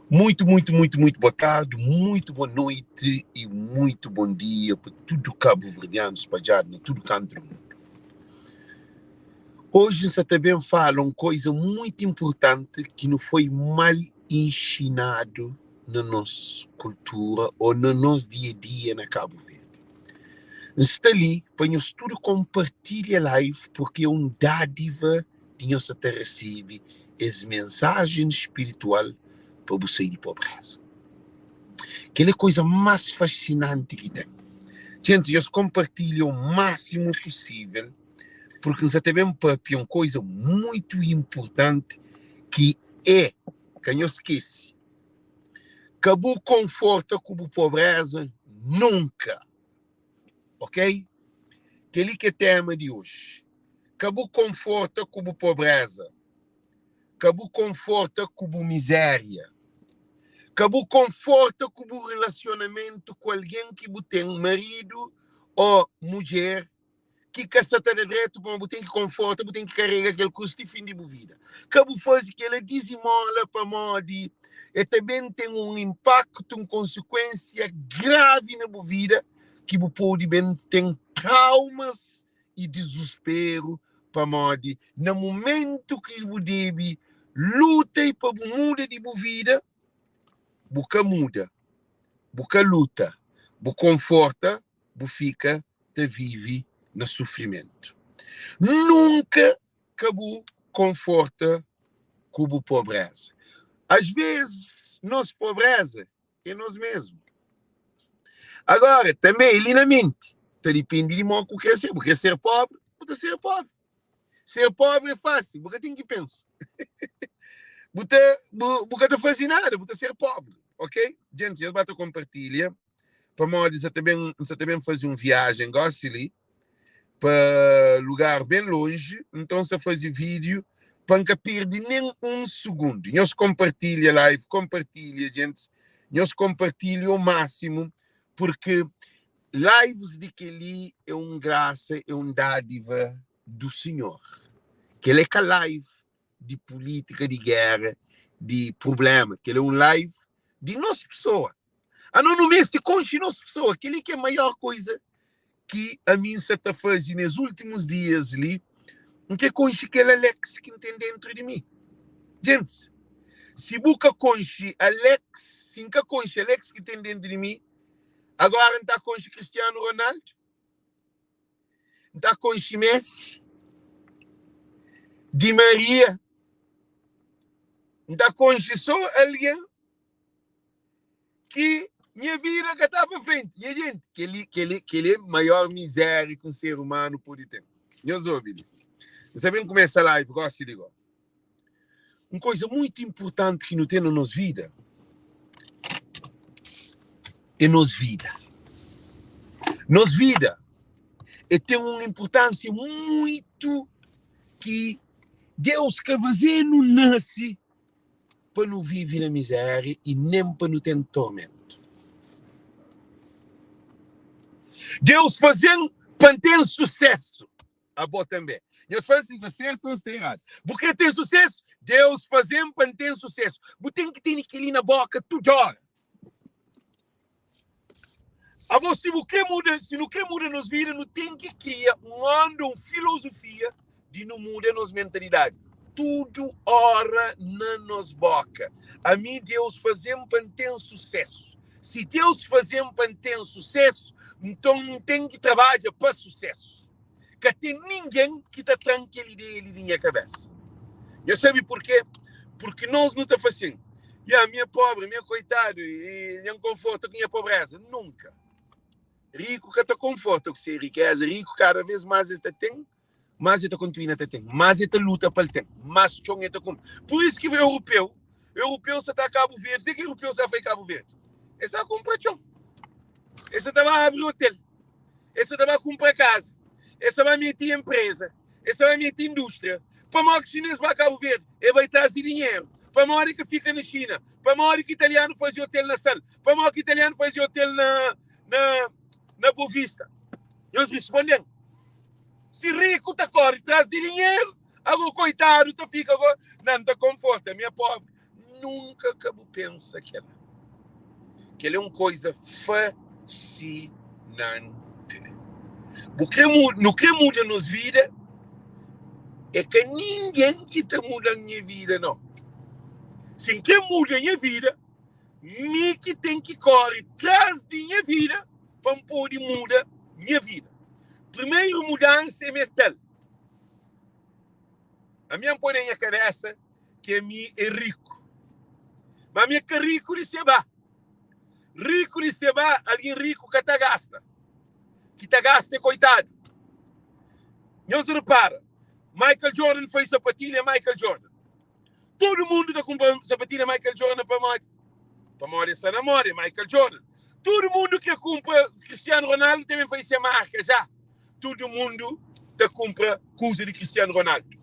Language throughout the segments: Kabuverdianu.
Muito, muito, muito, muito boa tarde, muito boa noite e muito bom dia pa tudu kabuverdianu spadjadu na tudu kantu di mundu. Oji N sa ta ben fala un koiza muitu inpurtanti ki nu foi mal inxinadu na nos kultura ô na nos dia-a-dia na Kabu Verdi. N sta li pa nhos tudu konpartilha live purki é un dádiva di nhos sa ta resebe es mensajen spiritual pa bu sai di pobreza. Kel é koiza más fasinanti ki ten. Djenti, nhos konpartilha o másimu pusível, purki N sa ta ben papia un koiza muitu inpurtanti ki é, ka nhos skese, ka bu konforta ku bu pobreza nunka. Ok? Kel-li ki é téma di oji. Ka bu konforta ku bu pobréza. Ka bu konforta ku bu mizéria. Ka bu konforta ku bu relasionamentu ku algen ki bu ten, maridu ô mudjer, ki ka sta ta da dretu, pamodi bu ten ki konforta, bu ten ki karega kel krus ti fin di bu vida. Ka bu faze kel-la, dizimola, pamodi el ta ben ten un inpaktu, un konsikuensia gravi na bu vida ki bu pode ben ten traumas i dizusperu pamodi na mumentu ki bu debe luta i pa bu muda di bu vida, bu ka muda, bu ka luta, bu konforta, bu fika ta vive na sufrimentu. Nunka ka bu konforta ku bu pobreza. As vezis nos pobreza é nos mesmu. Agora, tanbe é li na menti. Ta dipende di mo ku kre ser. Bu kre ser pobri, bu ta ser pobri. Ser pobri é fásil, bu ka ten ki pensa. Bu ta, bu, bu ka ta faze nada, bu ta ser pobri. Ok? Djenti, nhos ba ta konpartilha, pamodi N sa ta ben, N sa ta ben faze un viajen gosi li pa lugar ben lonji, nton N sa faze vídiu pa N ka perde nen un sugundu. Nhos konpartilha live, konpartilha, djentis, nhos konpartilha o másimu, purki Lives di kel-li é un grasa, é un dádiva do Sinhor. Kel-li é ka live di pulítika, di géra, di prubléma. Kel-li é un live di nos pesoa. Anos nu meste konxe nos pesoa. Kel-li ki é maior koiza ki ami N sa ta faze nes últimus dias li. N krê konxe kel Alex ki N ten déntu di mi. Gentis, si bu ka konxe Alex, si N ka konxe Alex ki ten déntu di mi, Agora N ta konxe Cristiano Ronaldo, N ta konxe Messi, Di Maria, N ta konxe so algen ki nha vida ka ta pa frenti. Nha jenti, kel-li, kel-li, kel-li é maior mizéria ki un ser umanu pode ten. Nhos obi li. N sa ben kumesa live gosi li go. Un koiza muitu inpurtanti ki nu ten na nos vida é nos vida. Nos vida é ten un inpurtánsia muitu ki Deus ka faze-nu nase pa nu vive na mizéria i nen pa nu ten tormentu. Deus faze-m pa N ten susésu. Abo tanbê. Nhos fla si sta sertu o sta eradu. Bu krê ten susésu? Deus faze-m pa N ten susésu. Bu ten ki tene kel-li na bóka tudu óra. Abo, si bu krê muda, si nu krê muda nos vida, nu ten ki kria un onda, un filozofia di nu muda nos mentalidadi. Tudu óra na nos bóka. Ami, Deus faze-m pa N ten susésu. Si Deus faze-m pa N ten susésu, nton N ten ki trabadja pa susésu. Ka ten ningen ki ta tra-m kel ideia li di nha kabésa. Nhos sabe purkê? Purki nos nu ta fla sin, Ya, mi é póbri, mi é koitadu i nha N konforta ku nha pobréza. Nunka! Riku ka ta konforta ku se rikéza. Riku, kada vês más es ta ten, más el ta kontinua ta ten, más el ta luta pa el ten, más txon el ta kunpra. Pur isu ki europeu, europeu sa ta Kabu Verdi, kuzê ki europeu sa fai Kabu Verdi? El sa kunpra txon, el sa ta ba abri otel, el sa ta ba kunpra kaza, el sa ba meti enpreza, el sa ba meti indústria. Pamodi ki xinês ba Kabu Verdi? El bai tras di dinheru. Pamodi ki fika na Xina? Pamodi ki italianu faze otel na Sal? Pamodi ki italianu faze otel na na na Bovista? Nhos responde-m. Si riku ta kori tras di dinheru, ago koitadu ta fika go, Nan, N ta konforta, mi é pobri. Nunka ka bu pensa kel-la. Kel-la é un koza fasinanti. Bu krê muda, nu krê muda nos vida, é ka ningen ki ta muda-m nha vida, nau. Si N krê muda nha vida, mi ki ten ki kóre tras di nha vida pa N pode muda nha vida. Primeru mudansa é metal. Ami N poi na nha kabésa ki ami é riku. Ma ami é ka riku di sebá. Riku di sebá, algen riku ka ta gasta. Ki ta gasta é koitadu. Nhos repara, Michael Jordan fai sapatilha Michael Jordan. Tudu mundu ta kunpra sapatilha Michael Jordan pamodi? Pamodi el sta na moda, é Michael Jordan. Tudu mundu kre kunpra Cristiano Ronaldo ta ben fai se marka já. Tudu mundu ta kunpra kuza di Cristiano Ronaldo.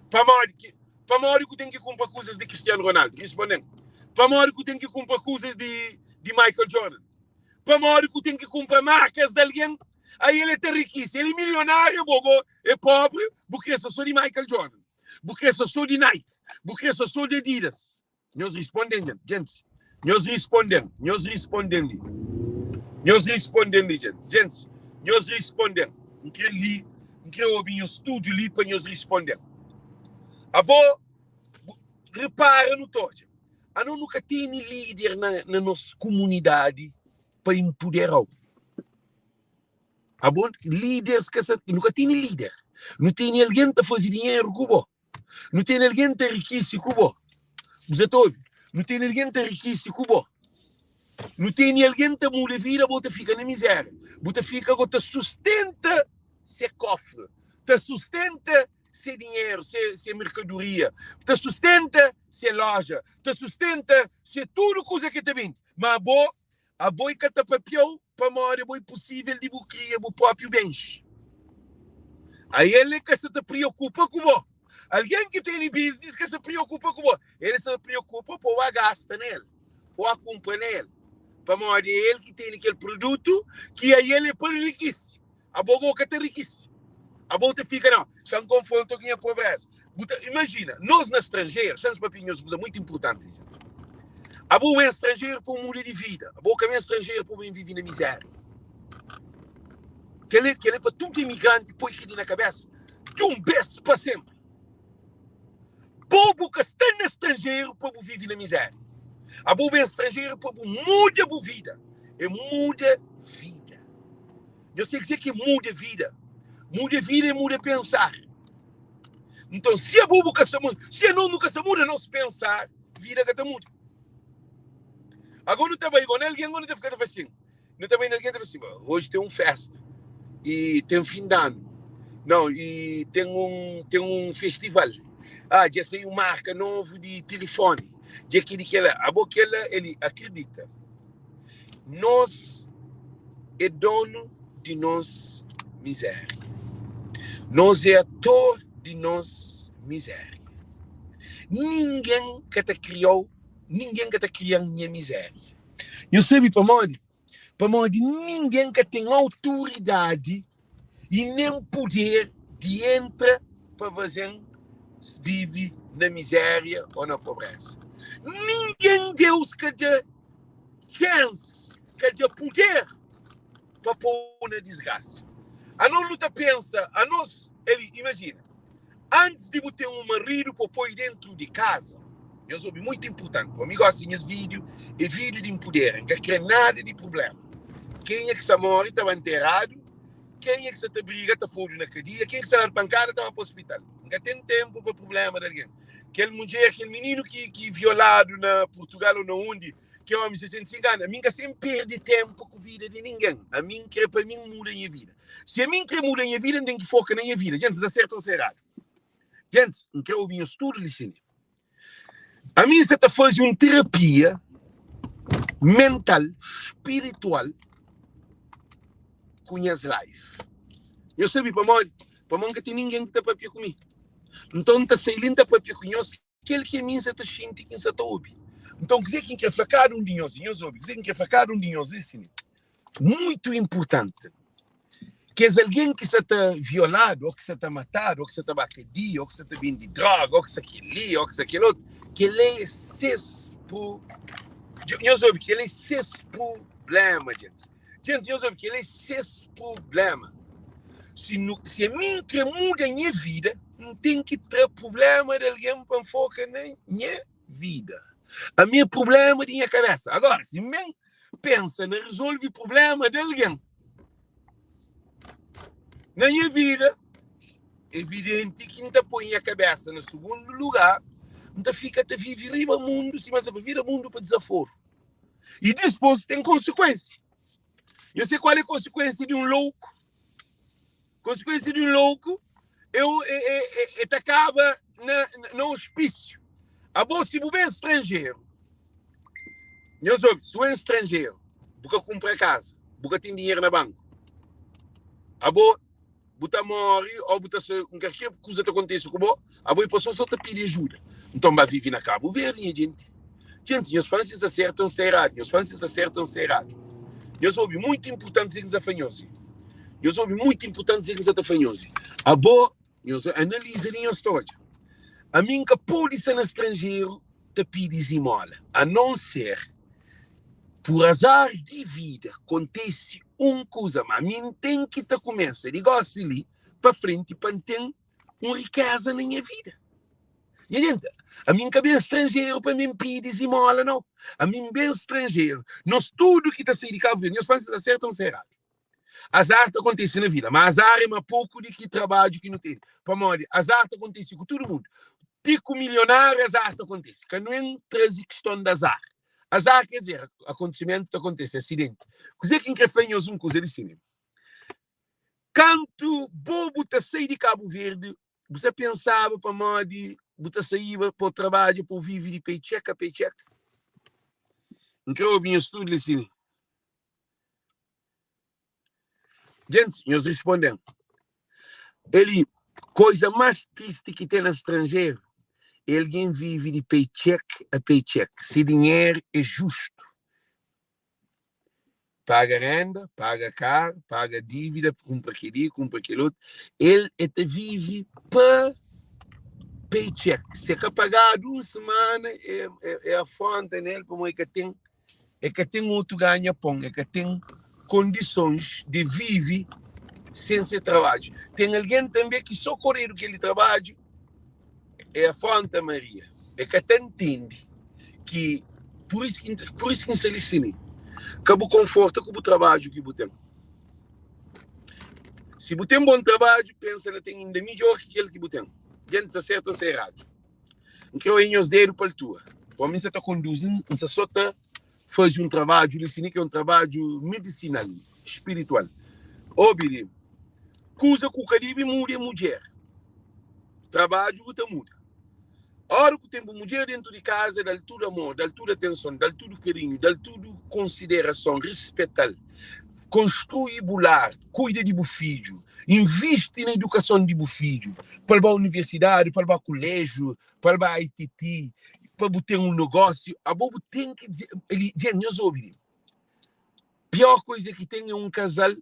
Pamodi ki pamodi ku ten ki kunpra kuzas di Cristiano Ronaldo? Responde-m. Pamodi ku ten ki kunpra kuzas di di Michael Jordan? Pamodi ku ten ki kunpra markas di algen? Aí el é ta rikise, el é milionário, bo go é pobre, bu kre sa so di Michael Jordan. Bu kre sa so di Nike? Bu kre sa so di Adidas? Nhos risponden dja, gentis. Nhos risponden, nhos risponden li. Nhos risponden li, gentis. Gentis, nhos risponden. N kre li, N kre obi nhos tudu li pa nhos risponden. Abo, bu, repara nu ta odja. Ano nu ka tene lider na, na nos kumunidadi pa inpuderau. Abo líderes ka sa, nu ka tene líder. Nu tene algen ta faze dinheru ku bo. Nu tene algen ta rikise ku bo. Bu sa ta obi? Nu tene algen ta rikise ku bo. Nu tene algen ta muda vida, bo ta fika na miséria. Bu ta fika go ta sustenta se kofre, ta sustenta se dinheru, se, se merkadoria, ta sustenta se loja, ta sustenta se tudu kuza ke ta bende. Ma bo Abo i ka ta papia-u pamodi abo i pusível di bu kria bu própiu bens. Ael e ka sa ta priokupa ku bo. Algen ki tene biznis ka sa priokupa ku bo. El sa ta priokupa pa bu a gasta na el, pa bu a kunpra na el, pamodi é el ki tene kel produtu ki ael e pa rikise. Abo go ka ta rikise. Abo ta fika na, xa N konfronta ku nha pobreza. Bu ta imajina, nos na stranjeru, xa N papia nhos kuza muitu inpurtanti li. Abo ben stranjeru pa bu muda di vida. Abo ka ben stranjeru pa bu ben vive na mizeria. Kel-li, kel-li pa tudu imigranti poi kel-li na kabesa di un bes pa senpri. Bo bu ka sta na stranjeru pa bu vive na mizeria. Abo ben stranjeru pa bu muda bu vida. É muda vida. Nhos ten ki ser ki muda vida. Muda vida é muda pensar. Nton, si abo bu ka sa muda, si anos nu ka sa muda nos pensar, vida ka ta muda. Agora nu ta bai na algen, nu ta fika ta fla sin, nu ta bai na algen ta fla sin, hoje tem um festa e tem fim de ano. Não, e tem um, tem um festival. Ah, já saiu marca novo de telefone. Já aquele que ela, abo que ela, ele acredita. Nos é donu di nos mizéria. Nos é ator di nos mizéria. Ningen ka ta kria-u, ningen ka ta kria-m nha mizéria. Nhos sabe pamodi? Pamodi ningen ka ten autoridadi i nen puder di entra pa faze-m vive na mizéria ô na pobréza. Ningen Deus ka da chance, ka da puder pa pô-u na disgrasa. Anos nu ta pensa, anos, eli, imajina, antis di bu ten un maridu pa poi dentu di kaza, nhos obi, muitu inpurtanti, pa mi gosi nhas vídiu é vídiu di npudera, N ka kre nada di prubléma. Kenha ki sa móre ta ba nteradu, kenha ki sa ta briga ta podu na kadia, kenha ki sa dadu pankada ta ba pa ospital. N ka ten ténpu pa prubléma di algen. Kel mudjer, kel mininu ki ki violadu na Purtugal ô na undi, ki ómi 65 anu, ami N ka sen perde ténpu ku vida di ningen. Ami N kre pa mi N muda nha vida. Si ami N kre muda nha vida, N ten ki foka na nha vida. Djentis, ta sertu ô sta eradu? Djentis, N kre obi nhos tudu li sin. Ami N sta ta faze un terapia mental, spiritual ku nhas live. Nhos sabe pamodi? Pamodi N ka ten ningen ki ta papia ku mi. Nton N ta sai li N ta papia ku nhos kel ki ami N sa ta xinti ki N sa ta obi. Nton kuzê ki N kre fla kada un di nhos, nhos obi, kuzê ki N kre fla kada un di nhos li sin. Muitu inpurtanti. Kes algen ki sa ta violadu, ô ki sa ta matadu, ô ki sa ta ba kadia, ô ki sa ta bende droga, ô ki sa kel-li, ô ki sa kel otu. Kel-la é ses pru. Nhos obi, kel-la é ses prubléma, djentis. Djentis, nhos obi, kel-la é ses prubléma. Si nu, si ami N krê muda nha vida, N ten ki tra prubléma di algen pa N foka na nha vida. Ami é prubléma di nha kabésa. Agora, si N ben pensa na rezolve prubléma di algen na nha vida, evidenti ki N ta poi nha kabésa na sugundu lugar, N ta fika ta vive riba mundu sima sa pa vira mundu pa dizaforu. I dispôs ten konsikuénsia. Nhos se kual é konsikuénsia di un louku? Konsikuénsia di un louku é, é, é, é, é ta kaba na, na ospísiu. Abo, si bu ben stranjeru, nhos obi, si bu ben stranjeru, bu ka kunpra kaza, bu ka ten dinheru na banku, abo bu ta móre ô bu ta ser un kalker kuza ta kontise ku bo, abo i pesoas sô ta pidi ajuda. Nton, ba vive na Kabu Verdi, nha jenti. Jenti, nhos fla si sta sertu ô sta eradu. Nhos fla si sta sertu ô sta eradu. Nhos obi, muitu inpurtanti kuzê ki N sta fla nhos. Nhos obi, muitu inpurtanti kuzê ki N sta ta fla nhos. Abo, nhos analiza li nhos ta odja. Ami N ka pode sta na stranjeru ta pidi zimola, a non ser pur azar di vida kontese un kuza, ma ami N ten ki ta kumesa di gosi li pa frenti pa N ten un rikeza na nha vida. Nha jenti, ami N ka ben stranjeru pa mi N pidi zimola, nau. Ami N ben stranjeru. Nos tudu ki ta sai di Kabu Verdi, nhos fla si sta sertu o sta eradu. Azar ta kontise na vida, ma azar é ma poku di ki trabadju ki nu tene. Pamodi azar ta kontise ku tudu mundu. Ti ku milionáriu azar ta kontise. Ka nu en traze kiston di azar. Azar ker dizer, akontisimentu ta kontise, asidenti. Kuzê ki N kre fla nhos un kuza li si. Kantu bo bu ta sai di Kabu Verdi, bu sa pensaba pamodi bu ta saiba pa bu trabadja, pa bu vive di paycheck a paycheck? N kre obi nhos tudu li si. Gentis, nhos responde-m. Eli, koisa más tristi ki ten na stranjeru é algen vive di paycheck a paycheck. Se dinheru é justu. Paga renda, paga karu, paga dívida, kunpra kel-li, kunpra kel otu. El, el ta vive pa paycheck. Se ka pagadu un semana, é, é, é afronta nel pamodi el ka ten El ka ten otu ganha pon, el ka ten kondisons di vive sen se trabadju. Ten algen tanbe ki so koredu kel di trabadju é afronta Maria. El ka ta ntende ki pur isu ki pur isu ki N sta li si mi. Ka bu konforta ku bu trabadju ki bu ten. Si bu ten bon trabadju, pensa na ten inda midjor ki kel ki bu ten. Dja N sta sertu o N sta eradu? N kre oi nhos dedu pa altura. Pamodi mi N sa ta konduzi, N sa so ta faze un trabadju li si, ki é un trabadju medisinal, spiritual. Obi li, kuza ku ka dibi muda é mudjer. Trabadju bu ta muda. Ora ku ten bu mudjer dentu di kaza, da-l tudu amor, da-l tudu atenson, da-l tudu karinhu, da-l tudu konsiderason, rispeta-l, konstrui bu lar, kuida di bu fidju, invisti na idukason di bu fidju, pa el ba universidadi, pa el ba kuléjiu, pa el ba ITT, pa bu ten un nogósiu, abo bu ten ki dje, nhos obi li, pior kuza ki ten é un kazal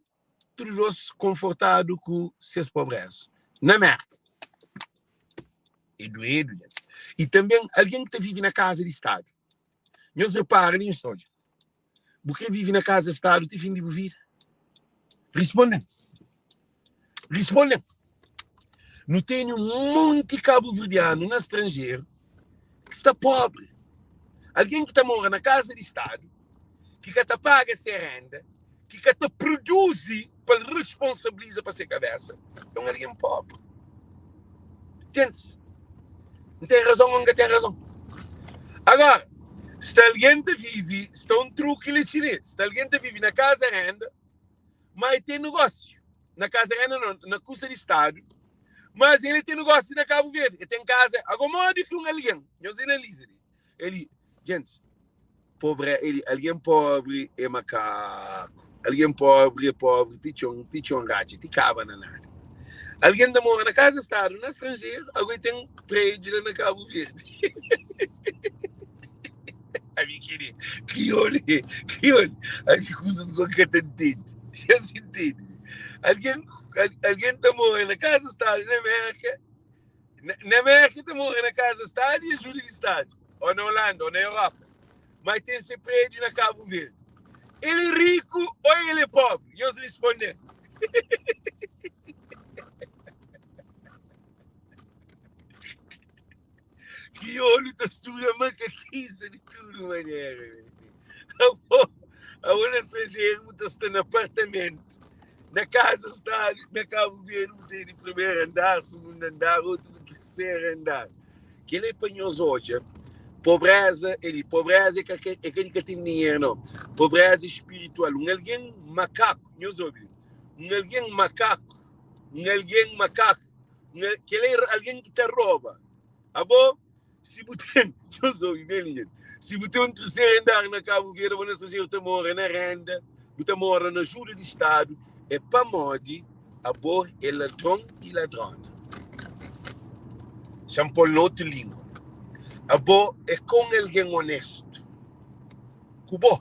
tudu dôs konfortadu ku ses pobréza. Na Mérka, é duedu, dja. I tanben algen ki ta vive na kaza di stadu. Nhos repara li, nhos ta odja. Bu krê vive na kaza di stadu ti fin di bu vida? Responde-m. Responde-m. Nu tene un monti kabuverdianu na stranjeru ki sta pobri. Algen ki ta mora na kaza di stadu, ki ka ta paga se renda, ki ka ta produzi pa el responsabiliza pa se kabesa, é un algen pobri. Gentis, N ten razon ô N ka ten razon? Agora, sta algen ta vive, sta un truki li si li, sta algen ta vive na kaza renda, ma el ten negósiu na kaza renda não, na kusa di stadu, mas ele ten negósiu na Kabu Verdi, el ten kaza. Agora, modi ki un algen, nhos analiza li, ele, gentis, pobre, ele, algen pobri é makaku, algen pobri é pobri ti txon, ti txon ratxa, ti kaba na nada. Algen ta mora na kaza stadu na stranjeru, agora el ten prédiu la na Kabu Verdi. Ami kiri kriolu, kriolu, ami kuzas ku ka ta ntende. Já se ntende. Algen, algen ta mora na kaza stadu na Merka, na, na Merka ta mora na kaza stadu e ajuda di stadu. ô na Holanda, ô na Europa, ma el ten se prédiu na Kabu Verdi. El é riku ô el é pobri? Nhos responde-m. Kriolu ta studa makakisa di tudu manera. Abo, abo na stranjeru bu ta sta na apartamentu, na kaza stadu, na Kabu Verdi bu ten di primeru andar, sugundu andar, otu di terseru andar. Kel-li é pa nhos odja pobreza é li. Pobreza é ka é ka di ka ten dinheru, nau. Pobreza é spiritual. Un algen makaku, nhos obi li, un algen makaku, un algen makaku, kel-li é algen ki ta roba. Abo, si bu ten, nhos obi ben li, jenti, si bu ten un terseru andar na Kabu Verdi, abo na stranjeru ta mora na renda, bu ta mora na ajuda di Stadu, é pamodi abo é ladron i ladrona. Xa-m pô-l na otu língua, abo é ka un algen onéstu ku bo.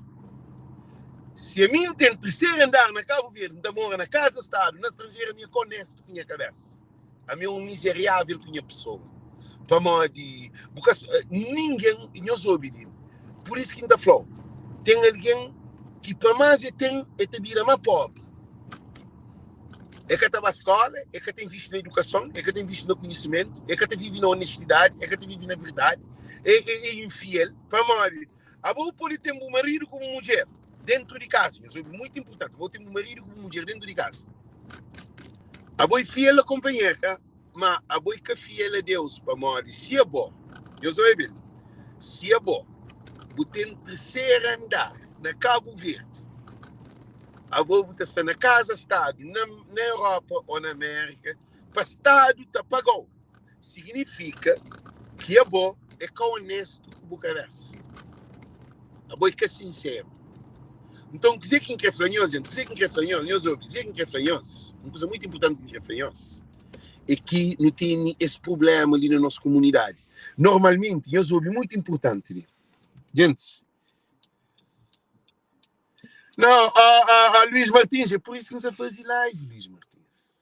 Si ami N ten terseru andar na Kabu Verdi, N ta mora na kaza Stadu, na stranjeru, ami é ka onéstu ku nha kabésa. Ami é un mizeriável ku nha pesoa. Pamodi bu ka ningen, nhos obi di pur isu ki N ta fla-u, ten algen ki pa más e ten, e ta bira má pobri. E ka ta ba skóla, e ka ta invisti na idukason, e ka ta invisti na konhisimentu, e ka ta vive na onestidadi, e ka ta vive na verdadi, e é infiel. Pamodi abo bu pode ten bu maridu ku bu mudjer dentru di kaza, nhos obi, muitu inpurtanti, bo ten bu maridu ku bu mudjer dentru di kaza. Abo é fiel a konpanher, ka? Ma abo é ka fiel a Deus, pamodi si abo, nhos obi li, si abo bu ten terseru andar na Kabu Verdi, abo bu ta sta na kaza stadu na na Europa ô na Amérika, pa stadu ta pagau, signifika ki abo é ka onestu ku bu kabesa, abo é ka sinseru. Nton, kuzê ki N krê fla nhos, jenti? Kuzê ki N krê fla nhos? Nhos obi, kuzê ki N krê fla nhos? Un kuza mutu inportanti ki N krê fla nhos é ki nu tene es prubléma li na nos komunidadi. Normalmenti, nhos obi, mutu inportanti li, gentis. Não, ah, ah, ah, Luís Martins, é por isso que N sa faze live, Luís Martins.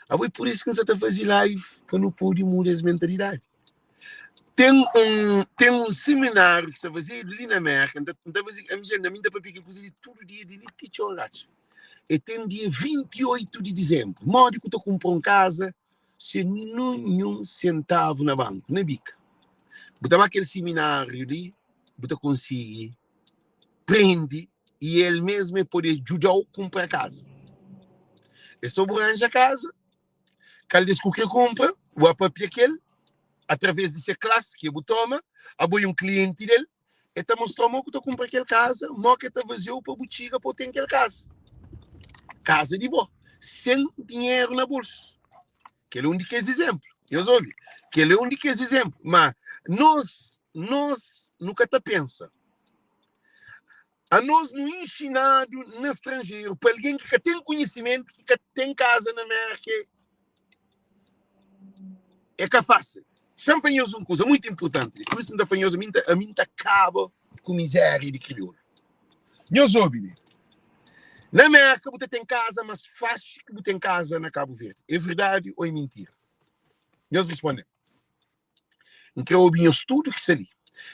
Abo é por isso que N sa ta faze live, pa nu pode muda es mentalidadi. Ten un, ten un semináriu ki sta fazedu li na Mérka, N ta, N ta faze, ami dja, ami N ta papia kel kuza li tudu dia di li ti txon latxa. E ten dia 28 di dizembru. Modi ku ta kunpra un kaza sen ninhun sentavu na banku, na bika. Bu ta ba kel semináriu li, bu ta konsigi prende i el mesmu el pode djuda-u kunpra kaza. É sô bu ranja kaza, kal des ku kre kunpra, bu a papia ku el através di se klasi ki bu toma, abo é un klienti del, el ta mostra-u mo ku ta kunpra kel kaza, mo ki el ta faze-u pa bu txiga pa bu ten kel kaza. Kaza di bo, sen dinheru na bolsu. Kel é un di kes izénplu. Nhos obi? Kel é un di kes izénplu. Má nos, nos nu ka ta pensa. Anos nu inxinadu na stranjeru pa algen ki ka ten konhisimentu, ki ka ten kaza na Mérka, é ka fásil. Xa-m fla nhos un kuza mutu inpurtanti li. Pur isu N ta fla nhos, ami N ta, ami N ta kaba ku mizéria di kriolu. Nhos obi li. Na Mérka bu ta ten kaza más faxi ki bu ten kaza na Kabu Verdi. É verdadi ô é mintira? Nhos responde-m. N krê obi nhos tudu ki sta li.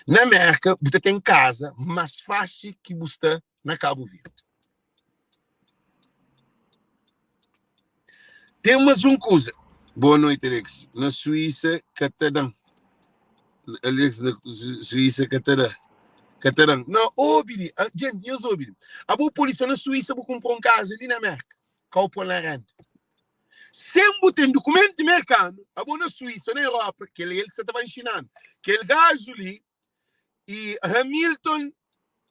Na Mérka bu ta ten kaza más faxi ki bu sta na Kabu Verdi. Ten más un kuza. Boa noite, Alex. Na Suíça ka ta da-m. Alex na Suíça ka ta da. Ka ta da-m. Não, obi li. Ah, gente, nhos obi li. Abo pode sta na Suíça bu kunpra un kaza li na Mérka. Ka bu pô-l na renda. Sen bu ten dukumentu merkanu, abo na Suíça, na Europa, kel el ki sa ta ba inxina-nu. Kel gaju li i Hamilton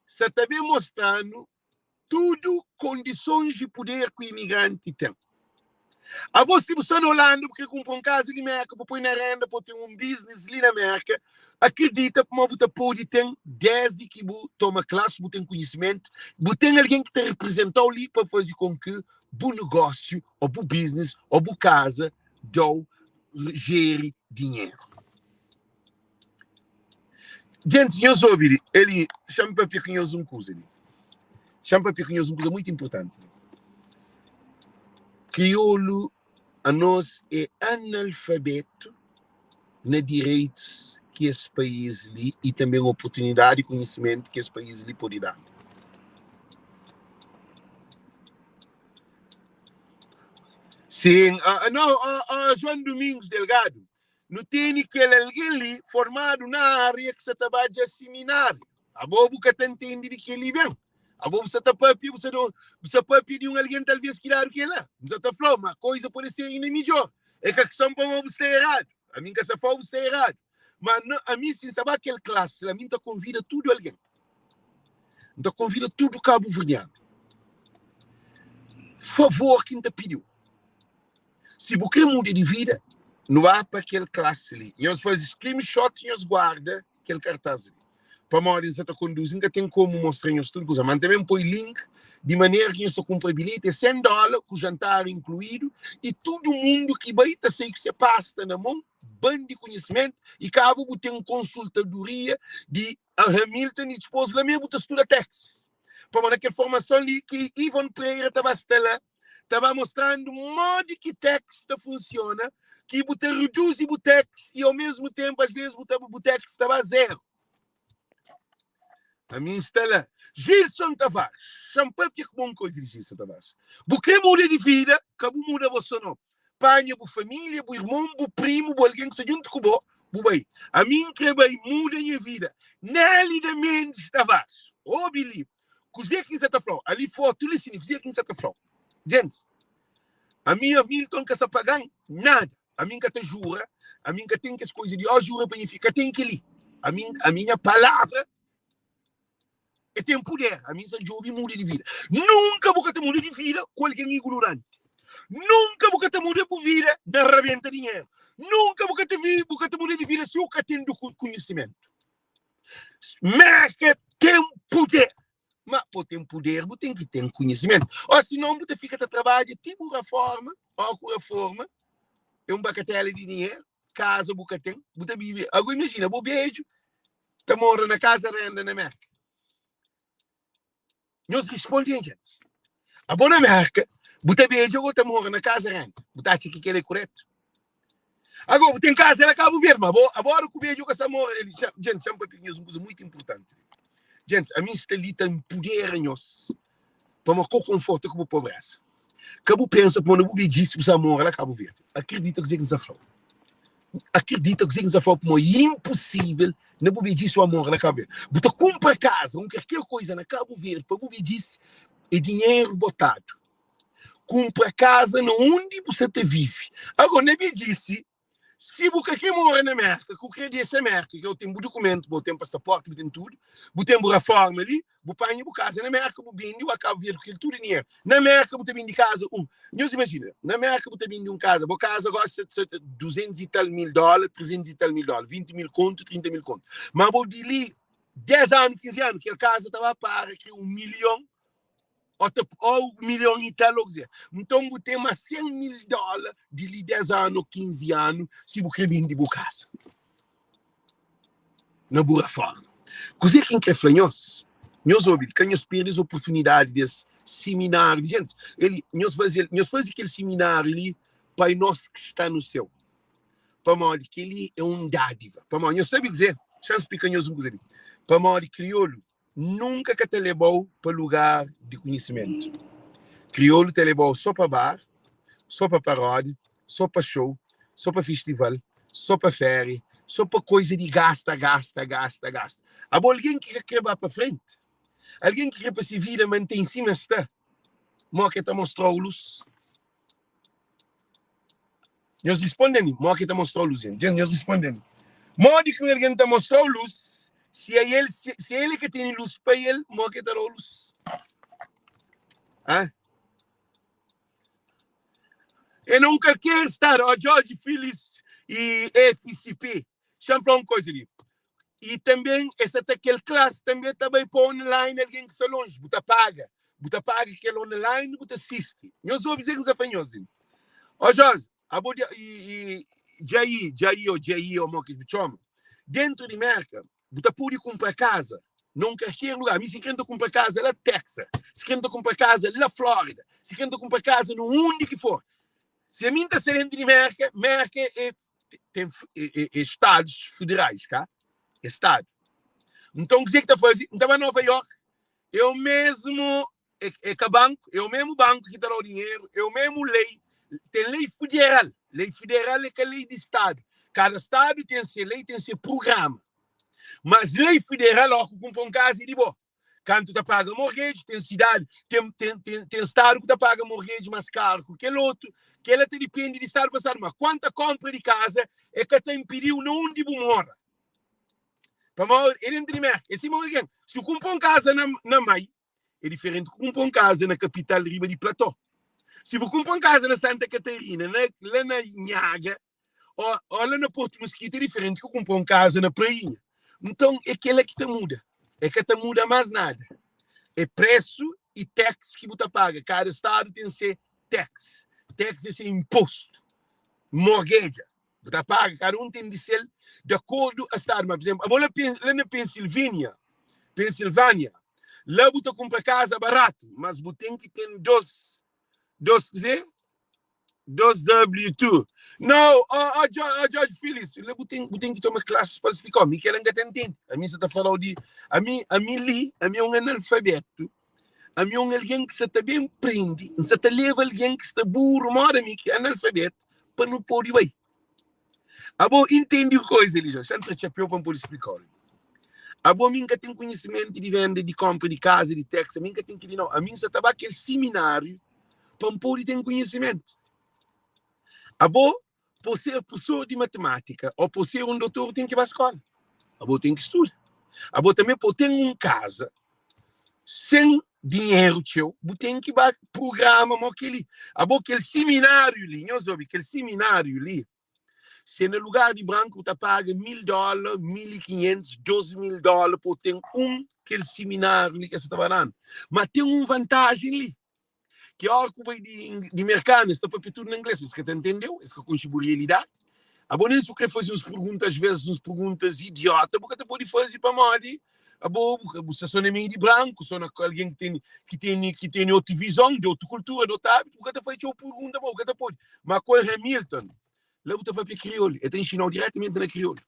sa ta ben mostra-nu tudu kondisons i puder ku imigranti ten. Abo si bu sta na Holanda bu kre kunpra un kaza li Merka bu poi na renda pa bu ten un biznis li na Merka, akredita kuma bu ta podi ten desdi ki bu toma klas, bu ten konhisimentu, bu ten algen ki ta reprezentau li pa fazi kon ki bu negósiu o bu biznis o bu kaza dau jeri dinheru. Gentis, nhos obi li, eli, xa-m papia ku nhos un kuza li. Xa-m papia ku nhos un kuza mutu inpurtanti. Kriolu, anos é analfabetu na direitus. ki es país li i tanbê oportunidadi i konhisimentu ki es país li pode da-nu. Sin, no, João Domingos Delgado, nu tene kel algen li formadu na ária ki sa ta ba dja simináriu. Abo bu ka ta ntende di kel-li ben. Abo bu sa ta papia, bu sa bu sa papia di un algen talvês ki dadu kel-la. N sa ta fla-u ma koiza pode ser inda midjór. É ka kison pamodi bu sta eradu. Ami N ka sa fla-u bu sta eradu. Ma ami si N sa ba kel klasi la, ami N ta konvida tudu algen. N ta konvida tudu kabuverdianu. Favor ki N ta pidi-u, si bu krê muda di vida, nu ba pa kel klasi li. Nhos faze screenshot nhos guarda kel kartaz li. Pamodi N sa ta konduzi, N ka ten komu mostra nhos tudu kuza. Ma N ta ben poi link di manera ki nhos ta kunpra bilheti, é 100 dóla ku jantar inkluídu i tudu mundu ki bai ta sai ku se pasta na mon, ban di konhisimentu i kaba bu ten konsultadoria di Hamilton i dipôs la mê bu ta studa tax. Pamodi na kel formason li ki Ivon Pereira ta ba sta la, ta ba mostrandu modi ki tax ta funsiona, ki bu ta reduzi bu tax i ao mesmu tenpu as vezes bu ta bu tax ta ba zeru. Ami N sta la. Gilson Tavares, xa-m papia ku bo un koza di Gilson Tavares. Bu kre muda di vida, ka bu muda bo so no. Panha bu família, bu irmon, bu primu, bu algen ki sta djuntu ku bo, bu bai. Ami N kre bai muda nha vida. Nélida Mendes Tavares, obi li kuzê ki N sa ta fla-u. Ali fotu li si, kuzê ki N sa ta fla-u. Gentis, ami Hamilton ka sa paga-m nada. Ami N ka ta jura, ami N ka ten kes koza di, oh, jura pa nha fi, ka ten kel-li. Ami, ami nha palavra e ten puder. Ami N sa djobe muda di vida. Nunka bu ka ta muda di vida ku algen ignoranti. Nunka bu ka ta muda bu vida na rabenta dinheru. Nunka bu ka ta bu ka ta muda di vida si bu ka ten konhisimentu. Merka ten puder. Ma pa ten puder bu ten ki ten konhisimentu. Ó sinon bu ta fika ta trabadja ti bu raforma, ó ku raforma é un bakatela di dinheru, kaza bu ka ten, bu ta vive. Ago imajina bo bedju ta mora na kaza renda na Merka. Nhos risponde-m djentis. Abo na Merka bu ta bedja ô ta mora na kaza renda? Bu ta atxa ki kel é kuretu? Ago bu ten kaza la Kabu Verdi, ma abo abo ora ku bedju ka sa mora li. Djentis, xa-m papia ku nhos un kuza muitu inpurtanti. Djentis, ami N sta li ta npudera nhos pamodi ka konforta ku bu pobreza. Ka bu pensa pamodi na bu bedjisi bu sa mora la Kabu Verdi. Akridita kuzê ki N sa fla-u. Akridita kuzê ki N sa fla-u pamodi é inposível na bu bedjisi bu mora la Kabu Verdi. Bu ta kunpra kaza, un kalker koiza na Kabu Verdi pa bu bedjisi é dinheru botadu. Kunpra kaza na undi bu sa ta vive. Agora, na bedjisi, si bu ka kre mora na Merka, ku kre dexa Merka, ke bu ten bu dukumentu, bu ten pasaporti, bu ten tudu, bu ten bu raforma li, bu panha bu kaza na Merka, bu bindi, bu Kabu Verdi ku kel tudu dinheru. Na Merka bu ta bindi kaza un. Nhos imajina, na Merka bu ta bindi un kaza, bo kaza gosi sa sa 200 i tal mil dola, 300 i tal mil dola, 20 mil kontu, 30 mil kontu. Ma bo di li 10 anu, 15 anu, kel kaza ta ba para ki un milhon Ó ta ó milhon i tal, ó kuzê. Nton bu ten más 100 mil dóla di li 10 anu ô 15 anu si bu krê bende bu kaza na bu raforma. Kuzê ki N krê fla nhos? Nhos obi li, ka nhos perde es oportunidadi di es simináriu. Jenti, el, nhos faze, nhos faze kel simináriu li Pai Nós ki sta no Séu. Pamodi kel-li é un dádiva. Pamodi, nhos sabe kuzê? Xa-m splika nhos un kuza li. Pamodi kriolu nunka ka ta leba-u pa lugar di konhisimentu. Kriolu ta leba-u so pa bar, so pa paródi, so pa xou, so pa festival, so pa féria, so pa koiza di gasta, gasta, gasta, gasta. Abo algen ki ka kre ba pa frenti, algen ki kre pa se vida mantém sima sta, mo ke ta mostra-u lus? Nhos risponde-m, modi ki ta mostra-u lus? Dja nhos risponde-m, modi ki un algen ta mostra-u lus si a el si el ka tene lus pa el, modi ki el ta da-u lus? Hã? É na un kalker stadu, ó Jorge Phillips e FCP. Xa-m fla un koza li. I tanben es sa ta kel klas tanbe ta bai pa online algen ki sta lonji bu ta paga bu ta paga kel online bu ta sisti nhos obi kuzê ki N sta fla nhos li ó Jorge abo di i i Jair Jair ô Jair ô mo ki bu txoma dentu di Merka bu ta pode kunpra kaza na un kalker lugar mi si kre N ta kunpra kaza la Texas si kre N ta kunpra kaza la Flórida si kre N ta kunpra kaza na undi ki for si ami N ta sta dentu di Merka Merka é. Ten é stadus federais, ka? É stadu. Nton, kuzê ki ta faze? N ta ba Nova York, é o mesmu, é ka banku, é o mesmu banku ki ta da-u dinheru, é o mesmu lei. Ten lei federal. Lei federal é ka lei di stadu. Kada stadu ten se lei, ten se prugrama. Mas lei federal, óki bu kunpra un kaza é di bo. Kantu ta paga mortgage, ten sidadi, ten, ten, ten, ten stadu ku ta paga mortgage más karu ku kel otu. Kela ta dipende di stadu pa stadu. Ma kuantu a konpra di kaza, e ka ta inpidi-u na undi bu mora. Pamodi é dentu di Merka. É sima un algen, si bu kunpra un kaza na, na Mai, é diferenti ku kunpra un kaza na kapital riba di platô. Si bu kunpra un kaza na Santa Katarina, na, la na Nhaga, Ó, ó la na Porto Mesquita é diferenti ki kunpra un kaza na Prainha. Nton, é kela ki ta muda. É ka ta muda más nada. É presu i tax ki bu ta paga. Kada stadu ten se tax. Tax é se inpostu. Mortgage. Bu ta paga, kada un ten di sel di akordu a stadu. Ma, pur izenplu, abo la, la na Pensilvânia, Pensilvânia, la bu ta kunpra kaza baratu, mas bu ten ki ten dos, dos kuzê? 2W2 No, oh, oh, George, oh, George Phillips, la bu ten, bu ten ki toma klases pa explica. Mi kel-la N ka ta ntende. Ami sa ta fala-u di, ami, ami li, ami é un analfabetu, ami é un algen ki sa ta ben prende, N sa ta leba algen ki sta buru moda mi, ki é analfabetu, pa nu pode bai. Abo intende koisa li, Jorge. Xa-m tra txapéu pa N pode explica-u. Abo, mi N ka ten konhisimentu di venda, di konpra di kaza, di taxi, ami N ka ten kel-li nau. Ami N sa ta ba kel simináriu pa N pode ten konhisimentu. Abo, pa ser profesor di matimátika ô pa ser un dotor, ten ki ba skóla. Abo ten ki studa. Abo tanbê, pa ten un kaza sen dinheru txeu, bu ten ki ba prugrama mó kel-li. Abo, kel simináriu li, nhos obi, kel simináriu li, se na lugar di branku bu ta paga 1000 dóla, 1500, 2000 dóla pa bu ten un kel simináriu li ke sa ta ba danu. Ma ten un vantajen li, ki óra ku bai di, di merkanu, es ta papia tudu na inglês, es ka ta ntendeu, es ka konxe bu realidadi. Abo nen si bu kre faze uns pergunta, às vezes uns perguntas idiota, bu ka ta pode faze pamodi abo bu, bu sta só na meiu di branku, só na algen ki tene, ki tene, ki tene otu vizon, di otu kultura, di otu hábitu, bu ka ta faze txeu pergunta, bu ka ta pode. Ma ku Hamilton, la bu ta papia kriolu, el ta inxinau diretamenti na kriolu.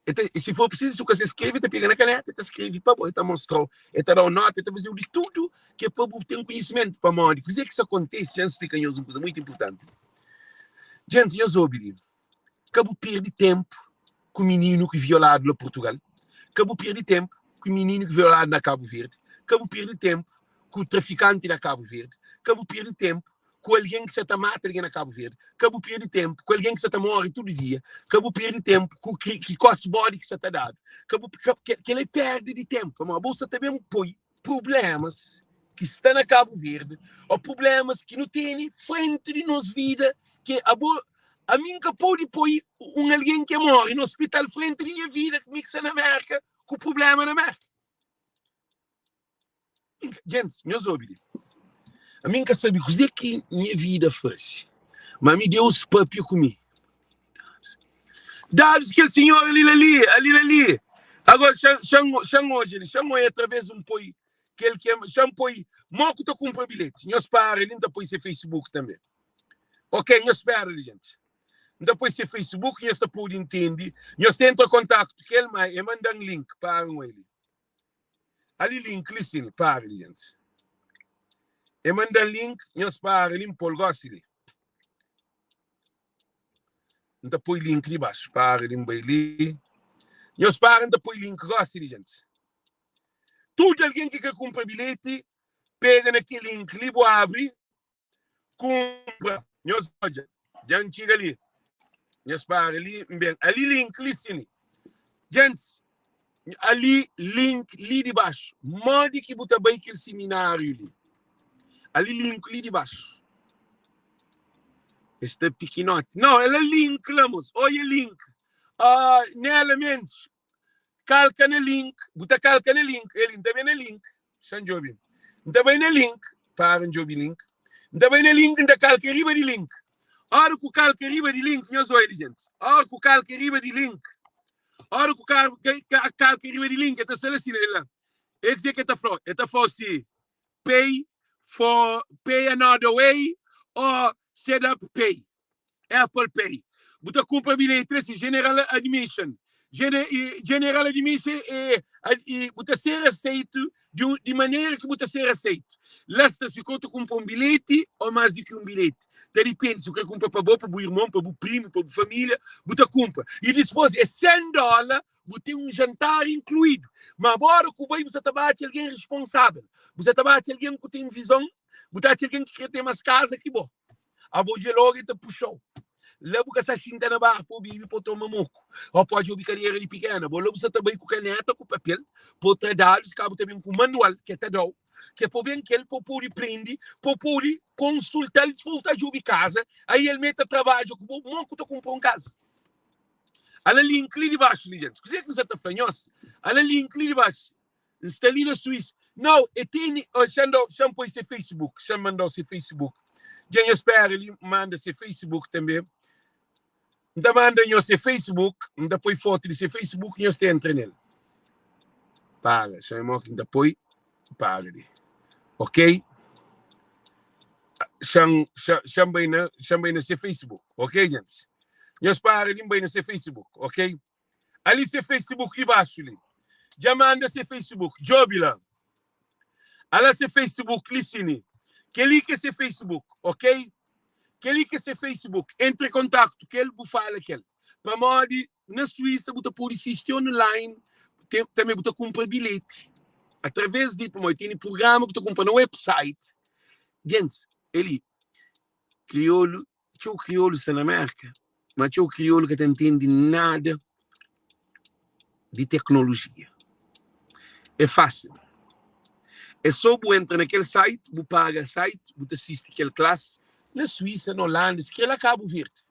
El ta, si for prisizu, si bu ka sabe skrebe, el ta pega na kaneta, el ta skrebe pa bo, el ta mostrau, el ta dau nota, el ta fazeu di tudu ki é pa bu ten konhisimentu. Pamodi kuzê ki sta kontise, dja N splika nhos un kuza muitu inpurtanti. Djenti, nhos obi li, ka bu perde tenpu ku mininu ki violadu la Purtugal, ka bu perde tenpu ku mininu ki violadu na Kabu Verdi, ka bu perde tenpu ku trafikanti na Kabu Verdi, ka bu perde tenpu ku algen ki sa ta mata algen na Kabu Verdi, ka bu perde tenpu ku algen ki sa ta more tudu dia, ka bu perde tenpu ku ki kos bodi ki sa ta dadu, ka bu ka, kel-la é perda di tenpu, pamodi bo sa ta ben poi prublémas ki sta na Kabu Verdi ô prublémas ki nu tene frenti di nos vida ki abo ami N ka pode poi un algen ki more na ospital frenti di nha vida mi ki sta na Merka ku prubléma na Merka. Gentis, nhos obi li. Ami N ka sabe kuzê ki nha vida faze, ma ami Deus papia ku mi. Dadus kel sinhor ali la li, ali la li. Agora, xa-m odja li, xa-m oia através N poi kel ki xa-m poi mo ku ta kunpra bilheti. Nhos para li, N ta poi se Facebook tanbe. Ok, nhos spera li, gentis. N ta poi se Facebook, nhos ta pode intende. Nhos ta entra kontaktu ku el, ma e manda-m link. Para un oi li. Ali link li sin, para li gentis. E manda-m link, nhos para li, N pô-l gosi li. N ta poi link li baxu. Para li, N bai li. Nhos para, N ta poi link gosi li gentis. Tudu algen ki ka kunpra bilheti, pega na kel link li, bu abri, kunpra. Nhos odja, dja N txiga li. Nhos para li, N ben. Ali link li sin. Gentis, ali link li di baxu. Modi ki bu ta bai kel simináriu li? Ali link li di baxu. Es sta pikinoti. Nau, el a link la, mos. Oia link. Uh, Nela Mendes, kalka na link. Bu ta kalka na link. Eli, N ta ben na link. Xa N djobe. N ta bai na link. Para N djobe link. N ta bai na link, N ta kalka riba di link. Ora ku kalka riba di link, nhos oia li, gentis. Ora ku kalka riba di link, ora ku kalka riba di link, el ta sta la si, la. É kuzê ki el ta fla-u? El ta fla-u si, pay for, pay another way or set up pay, Apple Pay. Bu ta kunpra bilheti la si General Admission. General Admission é bu ta ser aseitu di un di manera ki bu ta ser aseitu. La sta si ku ta kunpra un bilheti ô más di ki un bilheti. Ta dipende si bu kre kunpra pa bo, pa bu irmon, pa bu primu, pa bu família, bu ta kunpra. I dispôs é 100 dóla, bu ten un jantar inkluídu. Ma bo óra ku bai bu sa ta ba atxa algen responsável, bu sa ta ba atxa algen ku ten vizon, bu ta atxa algen ki kre ten más kaza ki bo. Abo dja logu e ta puxa-u. La bu ka sa xinta na bar pa bibi, pa toma moku, o pa odja bikadera di pikena. Bo la bu sa ta bai ku kaneta ku papel pa tra dadus, ka bu ta ben ku manual ke ta da-u, ke pa ben kel pa pudi prende, pa pudi konsulta-l, dipos bu ta djubi kaza, ai el me ta trabadja ku bo, mo ku ta kunpra un kaza. Ala link li di baxu li, djentis. Kuzê ki N sa ta fla nhos? Ala link li di baxu. N sta li na Suíça. Nau, e tene. Oh, xa-m da-u, xa-m poi se Facebook, xa-m manda-u se Facebook. Dja nhos spera li, N manda se Facebook tanbe. N ta manda nhos se Facebook, N ta poi fotu di se Facebook, nhos ta entra nel. Para, xa-m mo ki N ta poi, para li. Ok? Xa-m, xa, xa-m bai na, xa-m bai na se Facebook, ok, gentis? Nhos para li, N bai na se Facebook, ok? Ali se Facebook li baxu li. Dja manda se Facebook. Djobi la. Ala se Facebook li sini. Keli ke se Facebook, ok? Keli ke se Facebook. Entre kontaktu kel bu fala kel. Pamodi na Suíça bu ta podi sisti online, tem, também bu ta kumpra bilhete através di pamodi tene programa bu ta kumpra na website. Gents, eli kriolu Txeu kriolu sta na Merka, ma txeu kriolu ka ta ntende nada di teknolojia. É fásil. É sô bu entra na kel site, bu paga site, bu ta sisti kel klasi na Suísa, na Holanda, si kre la Kabu Verdi.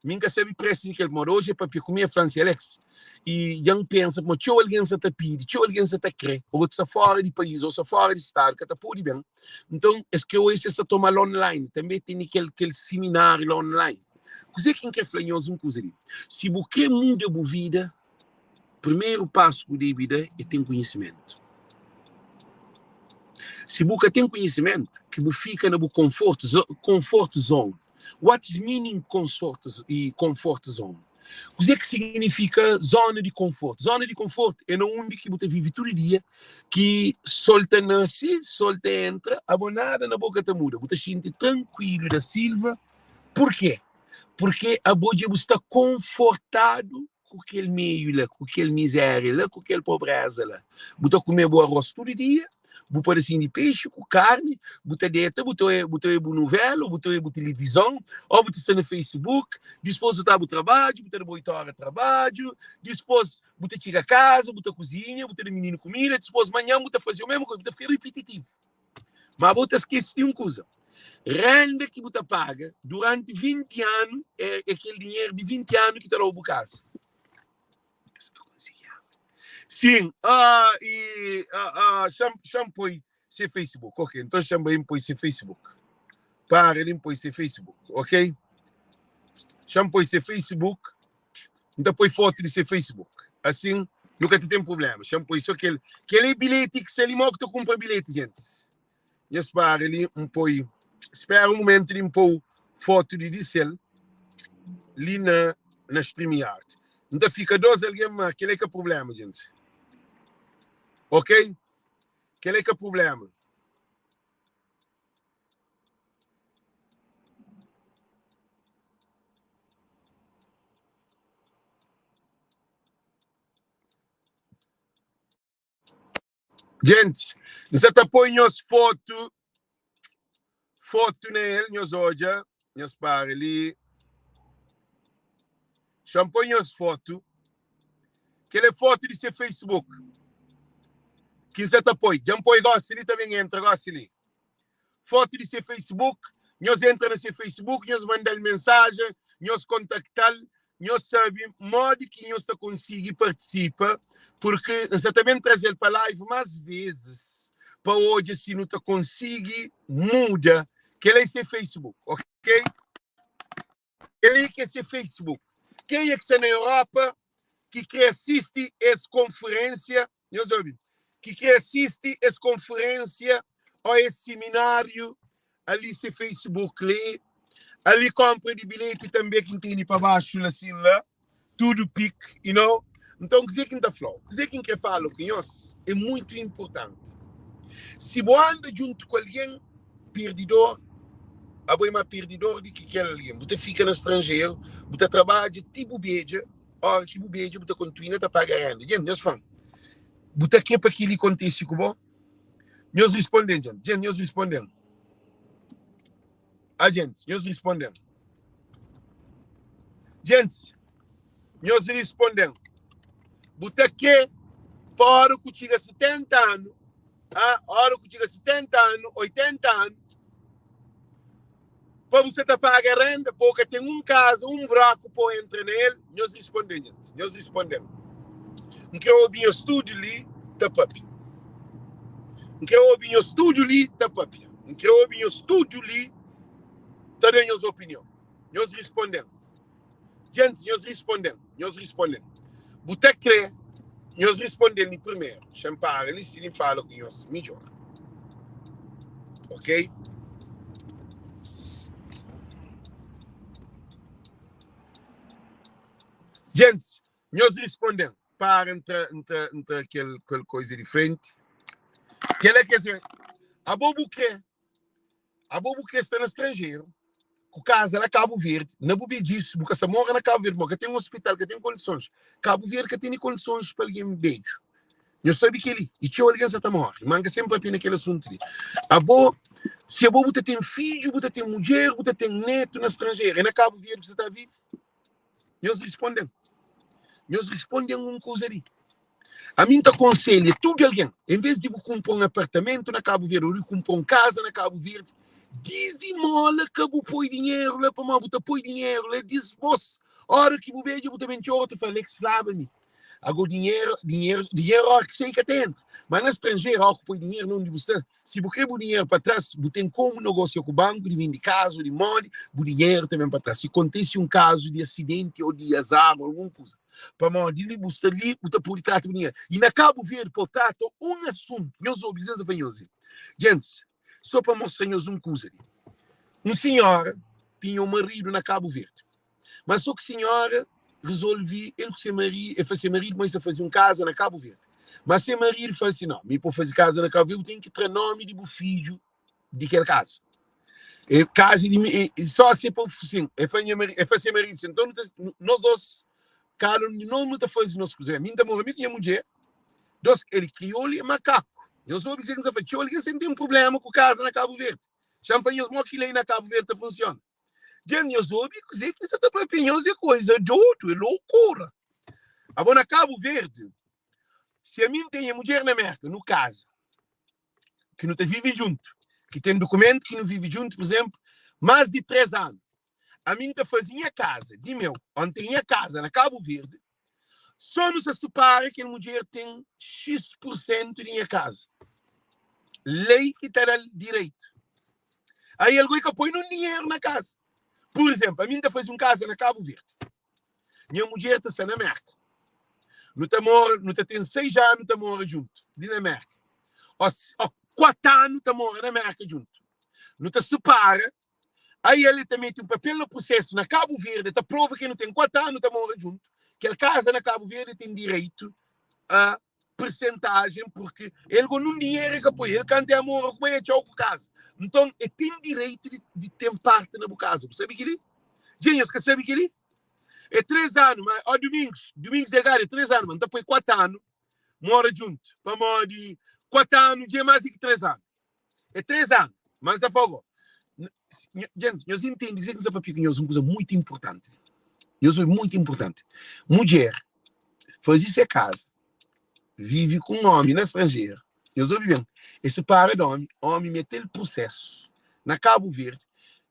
Mi N ka sabe presu di kel, pamodi oji e papia ku mi e fla-m si Alex, i dja N pensa pamodi txeu algen sa ta pidi, txeu algen sa ta kre, otu sta fora di país ou sta fora di stadu ka ta pode ben. Nton, es krê oja si es ta toma-l online. Tanbê tene kel kel simináriu la online. Kuzê ki N krê fla nhos un kuza li, si bu krê muda bu vida, primeru pasu ku debe da é ten konhisimentu. Si bu ka ten konhisimentu, ki bu fika na bu konfortu, comfort zone. What is meaning comfort, comfort zone? Kuzê ki signifika zona di konfortu? Zona di konfortu é na undi ki bu ta vive tudu dia, ki sol ta nase, sol ta entra, abo nada na bo ka ta muda. Bu ta xinti trankuilu da Silva. Purkê? Purkê abo dja bu sta konfortadu ku kel meiu la, ku kel mizéria la, ku kel pobréza la. Bu ta kume bu arroz tudu dia, bu padasinhu di pexi ku karni, bu ta deta, bu ta bu ta oia bu nuvéla, bu ta oia bu tilivizon, ô bu ta sta na Facebook, dispôs bu ta bu trabadju, bu ta da bu oitu óra trabadju, dispôs bu ta txiga kaza, bu ta kuzinha, bu ta da mininu kumida, dispôs manhan bu ta faze omésmu kuza, bu ta fika ripititivu. Má bu ta skese di un kuza, renda ki bu ta paga duranti 20 anu é, é kel dinheru di 20 anu ki ta da-u bu kaza. Sim, ah, e ah, ah, xa-m poi se Facebook, ok, nton xa-m bai N poi se Facebook. Para li N poi se Facebook, ok? Xa-m poi se Facebook. N ta poi fotu di se Facebook. Asin, nu ka ta ten prubléma. Xa-m poi so kel. Kel é bilheti ki sta li. Mó ki ta kunpra bilheti, gentis? Nhos para li, N poi. Spera un momentu li, N pô fotu di di sel li na na StreamYard. N ta fika dos algen, ma kel é ka prubléma, gentis. Ok? Kel é ka prubléma. Gentis, N sa ta poi nhos fotu, fotu na el, nhos odja, nhos para li. Xa-m poi nhos fotu. Kel é fotu di se Facebook ki N sa ta poi. Dja N poi gosi li, ta ben entra gosi li. Fotu di se Facebook, nhos entra na se Facebook, nhos manda-l mensajen, nhos kontakta-l, nhos sabe modi ki nhos ta konsigi partisipa, purki N sa ta ben traze-l pa live más vezis pa odja si nu ta konsigi muda. Kel-la é se Facebook, ok? Kel-li ki é se Facebook. Kenha ki sta na Europa ki kre sisti es konferensia, nhos obi, ki kre sisti es konferensia o es simináriu, ali se Facebook li. Ali konpra di bilheti tanbe ki N tene pa baxu la sin la, tudu pik, you know. Nton, kuzê ki N ta fla-u? Kuzê ki N kre fala ku nhos é muitu inpurtanti. Si bu anda djuntu ku algen pirdidor, abo é ma pirdidor di ki kel algen. Bu ta fika na stranjeru, bu ta trabadja ti bu bedja, óra ki bu bedja bu ta kontinua ta paga renda. Djenti, nhos fla-m, bu ta kre pa kel-li kontise ku bo? Nhos risponde-m, djenti. Djenti, nhos risponde-m. Ah, djenti, nhos risponde-m. Djentis, nhos risponde-m. Bu ta kre pa óra ku txiga 70 anu, ah, óra ku txiga 70 anu, 80 anu, pa bu sa ta paga renda, pa bu ka ten un kaza, un braku pa bu entra na el? Nhos risponde-m, djentis, nhos risponde-m. N kre obi nhos tudu li ta papia. N kre obi nhos tudu li ta papia. N kre obi nhos tudu li ta da nhos opinion. Nhos risponde-m. Djentis, nhos risponde-m. Nhos risponde-m. Bu ta kre nhos risponde-m li primeru. Xa-m para li si N fala ku nhos midjor. Ok? Djentis, Nhos risponde-m, Para, N ta, N ta, N ta kel, kel koiza di frenti. Kel-la ke se, abo bu kre, abo bu kre sta na stranjeru, ku kaza la Kabu Verdi, na bu bedjis, bu ka sta mora na Kabu Verdi, mo ka ten ospital, ka ten kondisons. Kabu Verdi ka tene kondisons pa algen bedju. Nhos sabe kel-li, i txeu algen sa ta móre. Má N ka sen papia na kel asuntu li. Abo, si abo bu ta ten fidju, bu ta ten mudjer, bu ta ten netu na stranjeru, é na Kabu Verdi bu sa ta vive? Nhos risponde-m. Nhos risponde-m un kuza li. Ami N ta konselha tudu algen, en vês di bu kunpra un apartamentu na Kabu Verdi ô di kunpra un kaza na Kabu Verdi, dizimola ka bu poi dinheru la, pamodi bu ta poi dinheru la dispôs óra ki bu bedja bu ta ben txora, bu ta fla, Alex flaba mi. Ago dinheru, dinheru, dinheru óra ki sai ka ta entra. Má na stranjeru, óra ki bu poi dinheru na undi bu sta, si bu kre bu dinheru pa tras, bu ten komu nogosia ku banku di bindi kaza ô di modi, bu dinheru ta ben pa tras. Si kontise un kazu di asidenti ô di azar ô algun kuza, pamodi li bu sta li, bu ta pode trata bu dinheru. I na Kabu Verdi, pa bu trata un asuntu, nhos obi lisensa pa nhos li. Djentis, so pa mostra nhos un kuza li. Un sinhora tinha un maridu na Kabu Verdi. Mas so ki sinhora resolvi, el ku se maridu, el fla se maridu ma el sta faze un kaza na Kabu Verdi. Mas se maridu fla si, no, mi pa faze kaza na Kabu Verdi, bu ten ki tra nomi di bu fidju di kel kaza. E kaza di mi, e, só se pa, sin, el fla nha maridu, el fla se maridu sin, nton nu ta, nos dos, kada un di nos nu ta faze nos kuza. Mi N ta mora mi ku nha mudjer, dos, el kriolu e makaku. Nhos obi kuzê ki N sta fla, txeu algen sen ten prubléma ku kaza na Kabu Verdi. Xa N fla nhos mo ki lei na Kabu Verdi ta funsiona. Dja nhos obi kuzê ki sa ta papia nhos é koiza dodu, é loucura. Abo na Kabu Verdi, si ami N ten nha mudjer na Merka, nu kaza, ki nu ta vive djuntu, ki ten dukumentu ki nu vive djuntu, pur izenplu, más di 3 anu, ami N ta faze nha kaza di meu, ô N ten nha kaza na Kabu Verdi, sô nu sa supara kel mudjer ten xis pur sentu di nha kaza. Lei ki ta da-l direitu. Aí algo ka poi num dinheiro na casa. Por exemplo, a mim ta fazer um casa na Cabo Verde. Minha mulher ta sta na América. Nu ta mora, nu ta tem 6 anos ta mora junto, li na América. Ó, ó 4 anos ta mora na América junto. Nu ta separa, aí ele ta mete um papel no processo na Cabo Verde, ta prova que nu tem 4 anos ta mora junto, que ele casa na Cabo Verde tem direito a persentajen porque el go nun dinheru e ka poi el kanta e amor ku bai atxau ku kaza nton e ten direitu di, di ten parti na bu kaza bu sabe kili dja nhos ka sabe kili é 3 anu ma ó Domingos Domingos Delgado é 3 anu ma nta poi 4 anu mora junto pamodi 4 anu dja é mais di ki 3 anu é 3 anu mas nta fala go gente nhos intende kuzê ki nsa papia ku nhos un kuza muito importanti nhos obi muito importanti mudjer faze se kaza, vive ku un ómi na stranjeru, nhos obi ben, es sipara di ómi, ómi mete-l prusésu na Kabu Verdi,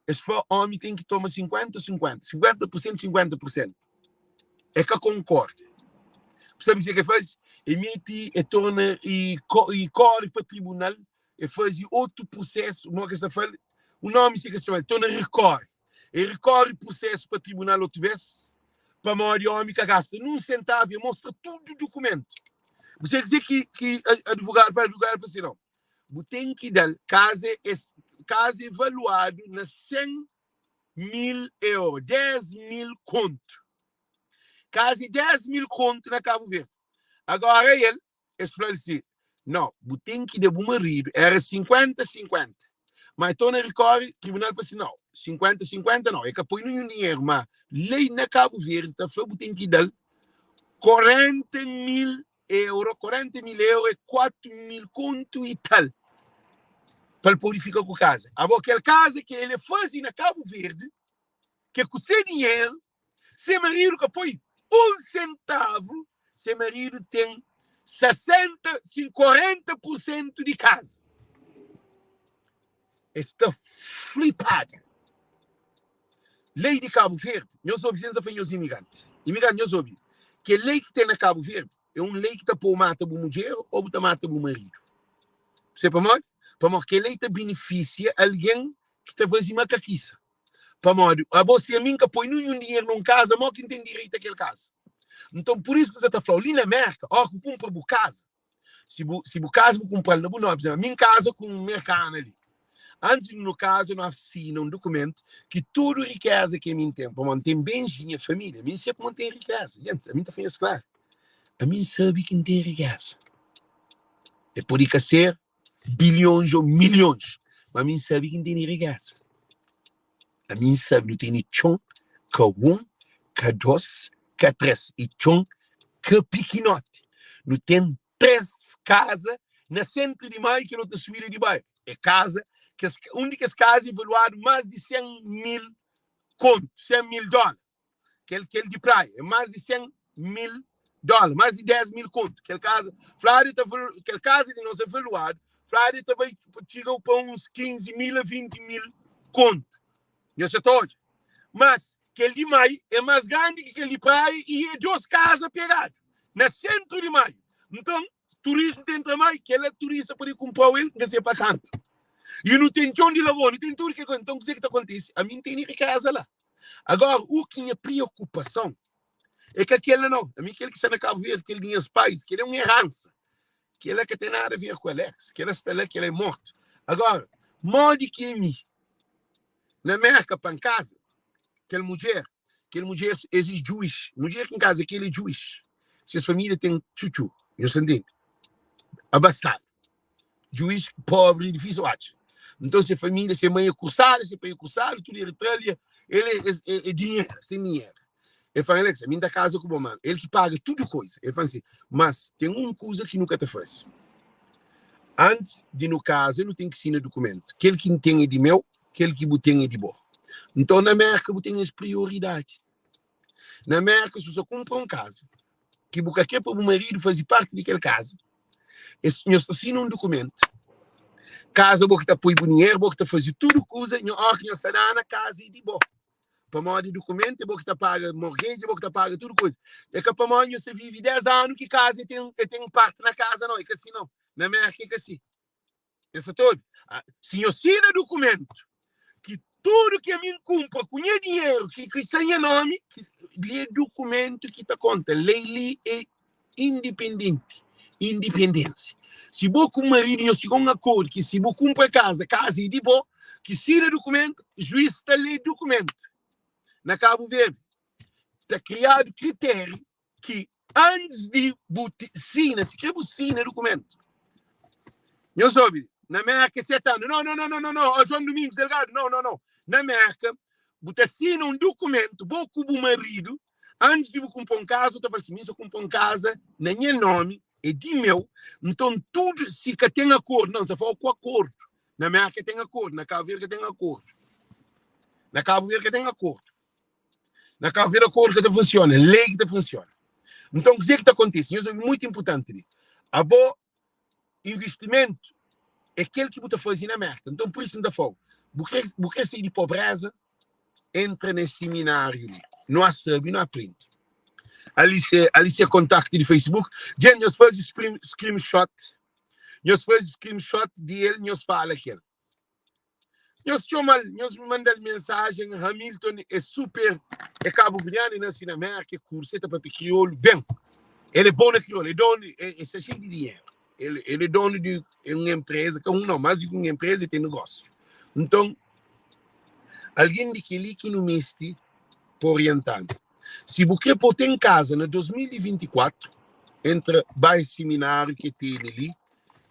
es fla ómi ten ki toma 50, 50, 50 pur sentu, 50 pur sentu. E ka konkorda. Bu sabe kuzê ki e faze? E mete, e torna, e kóre pa tribunal, e faze otu prusésu, modi ki es ta fla-l? Un nómi si ki es ta txoma-l, torna rekóre. E rekorre prusesu pa tribunal otu bes, pamodi omi ka gasta nun sentavu, e mostra tudu dukumentu. Bu sabe kuze ki ki advogadu fla? Advogadu fla si, no, bu ten ki dal, kaza é kaza é valuadu na 100. 1000 euro, 10 mil kontu. Kaza é 10 mil kontu na Kabu Verdi. Agora el, es fla-l si, No, bu ten ki da bu maridu, era 50-50. Ma e torna rikori, tribunal fla si, No, 50-50 no, e ka poi ninhun dinheru, ma lei na Kabu Verdi ta fla bu ten ki da-l 40 mil euro, 40 mil euro é 4 mil kontu i tal, pa el pode fika ku kaza. Abo, kel kaza ki el faze na Kabu Verdi, ki é ku se dinheru, Se maridu ka poi un sentavu, se maridu ten 60, sin 40 pur sentu di kaza. Es sta flipada. Lei di Kabu Verdi, nhos obi, sen ta fla nhos imigranti. Imigranti, nhos obi, kel lei ki ten na Kabu Verdi é un lei ki ta pô-u mata bu mudjer ô bu ta mata bu maridu. Bu sabe pamodi? Pamodi kel lei ta benefisia algen ki ta faze makakisa. Pamodi abo si ami N ka poi ninhun dinheru na un kaza, mo ki N ten direitu a kel kaza? Nton, pur isu ki N sa ta fla-u, li na Mérka, óras ki bu kunpra bu kaza, si bu si bu kaza bu kunpra-l na bu nómi, pur izénplu, ami N kaza ku un merkana li. Antis di nu kaza, nu asina un dukumentu ki tudu rikéza ki ami N ten, pamodi N ten bens di nha família, ami N sabe ma N ten rikéza. Gentis, ami N ta fla nhos klaru, ami N sabe ki N ten rikéza. E pode ka ser bilhons ô milhons, ma mi N sabe ki N tene rikéza. Ami N sabe, nu tene txon ka un, ka dôs, ka três, i txon ka pikinoti. Nu ten três kaza na sentru di Maio, kel otu na subida di bairu. É kaza, kes, un di kes kaza evaluadu más di 100 mil kontu, 100 mil dóla. Kel, kel di praia é más di 100 mil dóla, más di 10 mil kontu. Kel kaza, fladu ta, kel kaza di nos evaluadu, fladu ta bai txiga pa uns 15 mil a 20 mil kontu. Nhos sa ta odja. Mas kel di Maio é más grandi ki kel di praia i é dôs kaza pegadu na sentru di Maio. Nton, turismu ta entra Maio, kel la turista pode kunpra-u el, N ka sai pa kantu. I nu ten txon di lagoa, nu ten tudu kel koza. Nton, kuzê ki ta kontise? Ami N tene rikeza la. Agora, u ki nha priokupason é ka kel la nau. Ami kel ki sta na Kabu Verdi, kel di nhas pais, kel é un eransa. Kel la ka ten nada a ver ku Alex. Kel la sta la, kel la é mortu. Agora, modi ki é mi na Merka pa N kaza kel mudjer, kel mudjer es é juiz. Mudjer ki N kaza kel é juiz. Ses família ten txutxu, nhos ta ntende? Abastadu. Juiz pobri é difísil atxa. Nton se família, se mãe é kursada, se pai é kursadu, tudu el tra el, el é, é, é dinheru, es ten dinheru. El fla, Alex, ami N ta kaza ku bo, mano. El ki paga tudu koisa. El fla assim, mas ten un kuza ki nu ka ta faze. Antis di nu kaza, nu ten ki sina dukumentu. Kel ki N ten é di meu, kel ki bu ten é di bo. Nton, na Mérka, bu ten es prioridadi. Na Mérka, si bu sa kunpra un kaza, ki bu ka kre pa bu maridu faze parti di kel kaza, es, nhos ta sina un dukumentu. Kaza bo ki ta poi bu dinheru, bo ki ta faze tudu kuza, nho, óra ki nhos ta dana, kaza é di bo. Pamodi dukumentu é bo ki ta paga mortgage, é bo ki ta paga tudu kuza. É ka pamodi nhos ta vive 10 anu ki kaza é ten, é ten parti na kaza, nau. É ka si nau. Na Mérka é ka si. Nhos sa ta obi? Ah, si nhos sina dukumentu ki tudu ki ami N kunpra ku nha dinheru ki, ki sta nha nomi, ki li é dukumentu ki ta konta. Lei li é indipendenti, indipendênsia. Si bo ku maridu nhos txiga un akordu ki si bu kunpra kaza, kaza é di bo, ki sina dukumentu, juiz ta lé dukumentu. Na Kabu Verdi ta kriadu kritériu ki antis di bu sina, si kre bu sina dukumentu. Nhos obi, na Merka é 7 anu. No, no, no, no, no, no, oh, João Domingos Delgado, no, no, no. Na Merka, bu ta sina un dukumentu, bo ku bu maridu, antis di bu kunpra un kaza, bu ta fla si, mi sa kunpra un kaza na nha nomi, é di meu, nton tudu, si ka ten akordu, não, sa fala ku akordu. Na Merka ten akordu, na Kabu Verdi ka ten akordu. Na Kabu Verdi ka ten akordu. Na Kabu Verdi akordu ka ta funsiona, lei ki ta funsiona. Nton, kuzê ki ta kontise? Nhos obi, mutu inpurtanti li. Abo, investimentu é kel ki bu ta faze na Merka. Nton, pur isu N ta fla-u, bu kre, bu kre sai di pobreza, entra nes simináriu li. Nu a sabe, nu aprende. Ali se, ali se kontaktu di Facebook. Dja nhos faze screenshot, nhos faze screenshot di el, nhos fala kel. Nhos txoma-l, nhos manda-l mensajen. Hamilton é super, é kabuverdianu, é nase na Mérka, é kursa, el ta papia kriolu ben. El é bon na kriolu, é donu, é, é sta xeiu di dinheru. El, el é donu di un enpreza, ka un nau, más di un enpreza, el ten negósiu. Nton, Algen di kel-li ki nu meste pa orienta-nu. Si bu kre pa-u ten kaza na 2024, entra ba es simináriu ki e tene li,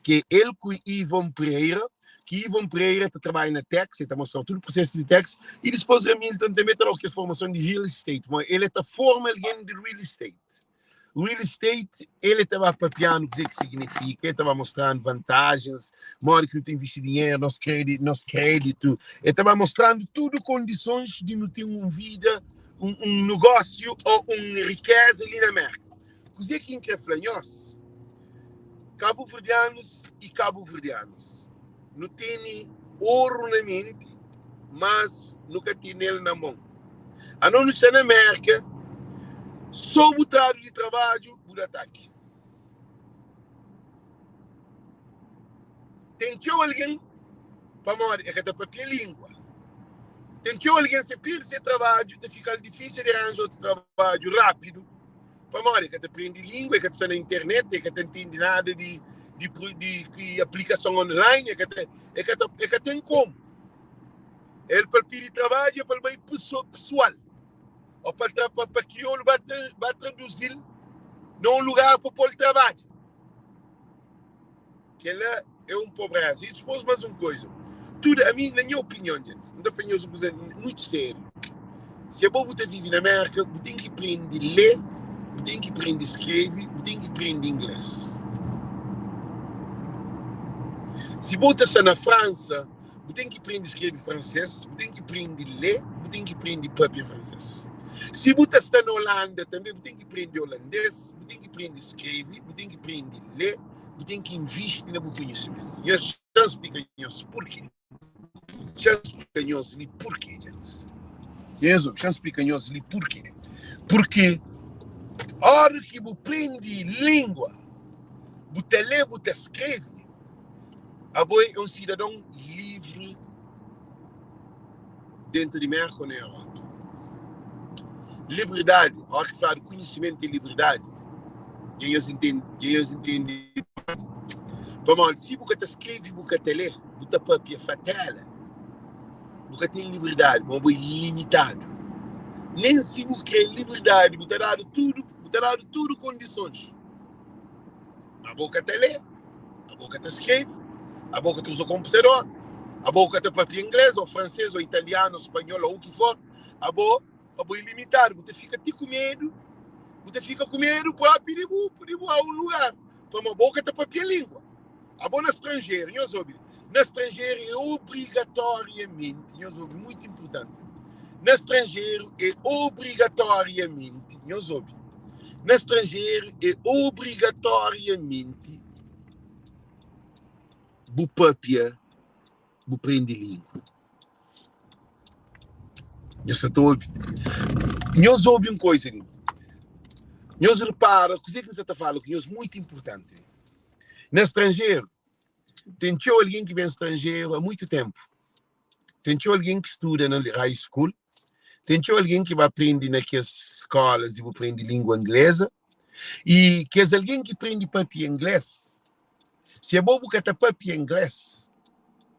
ki é el ku Ivon Pereira, ki Ivon Pereira ta trabadja na tax, el ta mostra-u tudu prosesu di tax, i dispôs Ramilton tanbe ta da-u kes formason di real estate, ma el ta forma algen di real estate. Real estate, el ta ba papia-nu kuzê ki signifika, el ta ba mostra-nu vantajens, modi ki nu ta invisti dinheru, nos kredi, nos kreditu, el ta ba mostra-nu tudu kondisons di nu ten un vida, un, un negósiu ô un rikeza li na Merka. Kuzê ki N krê fla nhos, Kabuverdianus i kabuverdianas, nu tene oru na menti, mas nu ka tene-l na mon. Anos nu sta na Merka, so bu tradu di trabadju, bu da ataki. Ten txeu algen, pamodi e ka ta papia lingua, ten txeu algen se pirdi se trabadju, ta fika-l difisil di ranja otu trabadju rapidu. Pamodi? E ka ta prende lingua, e ka ta sta na internet, e ka ta ntende nada di di di di aplikason online, e ka ta e ka ta e ka ten komu. El pa el pidi trabadju, é pa el bai pesoal ô pa el tra pa pa kriolu ba tra ba traduzi-l na un lugar pa pô-l trabadja. Kel-la é un pobreza. I dipôs más un koza, tudu, ami, na nha opinion, djentis, N ta fla nhos un kuza mutu sériu, si abo bu ta vive na Mérka, bu ten ki prende lé, bu ten ki prende skrebe, bu ten ki prende inglês. Si bo ta sta na Fransa, bu ten ki prende skrebe fransês, bu ten ki prende lé, bu ten ki prende pâpia fransês. Si bu ta sta na Olanda tanbê, bu ten ki prende olandês, bu ten ki prende skrebe, bu ten ki prende lé, bu ten ki invisti na bu konhisimentu. Nhos xa N splika nhos purkê. Xa N splika nhos li purkê, djentis. Nhos obi, xa N splika nhos li purkê. Purkê óra ki bu prende língua, bu ta lé, bu ta skrebe, abo é un sidadon livri dentu di Mérka ô na Europa. Liberdadi, óra ki fladu konhisimentu é liberdadi, dja nhos intende, dja nhos intende pamodi si bu ka ta skrebe, bu ka ta lé, bu ta papia fatela, bu ka ten liberdadi, ma bo é limitadu. Nen si bu krê liberdadi, bu ta dadu tudu, bu ta dadu tudu kondisons. Abo ka ta lé, abo ka ta skrebe, abo ka ta uza konputador, abo ka ta papia inglês ô fransês ô italianu ô spanhol ô u ki for, abo abo é limitadu, bu ta fika ti ku medu, bu ta fika ku medu propi di bu di bu a un lugar, pamodi abo ka ta papia lingua. Abo na stranjeru, nhos obi, na stranjeru é obrigatoriamenti, nhos obi, muitu inpurtanti, na stranjeru é obrigatoriamenti, nhos obi, na stranjeru é obrigatoriamenti bu papia, bu prende lingua. Nhos sa ta obi? Nhos obi un koisa li. Nhos repara kuzê ki N sa ta fala ku nhos, muitu inpurtanti. Na stranjeru, ten txeu algen ki ben stranjeru a muitu tenpu. Ten txeu algen ki studa na high school, ten txeu algen ki ba prende na kes skolas di bu prende lingua ingleza, i kes algen ki prende papia ingles, si abo bu ka ta papia ingles,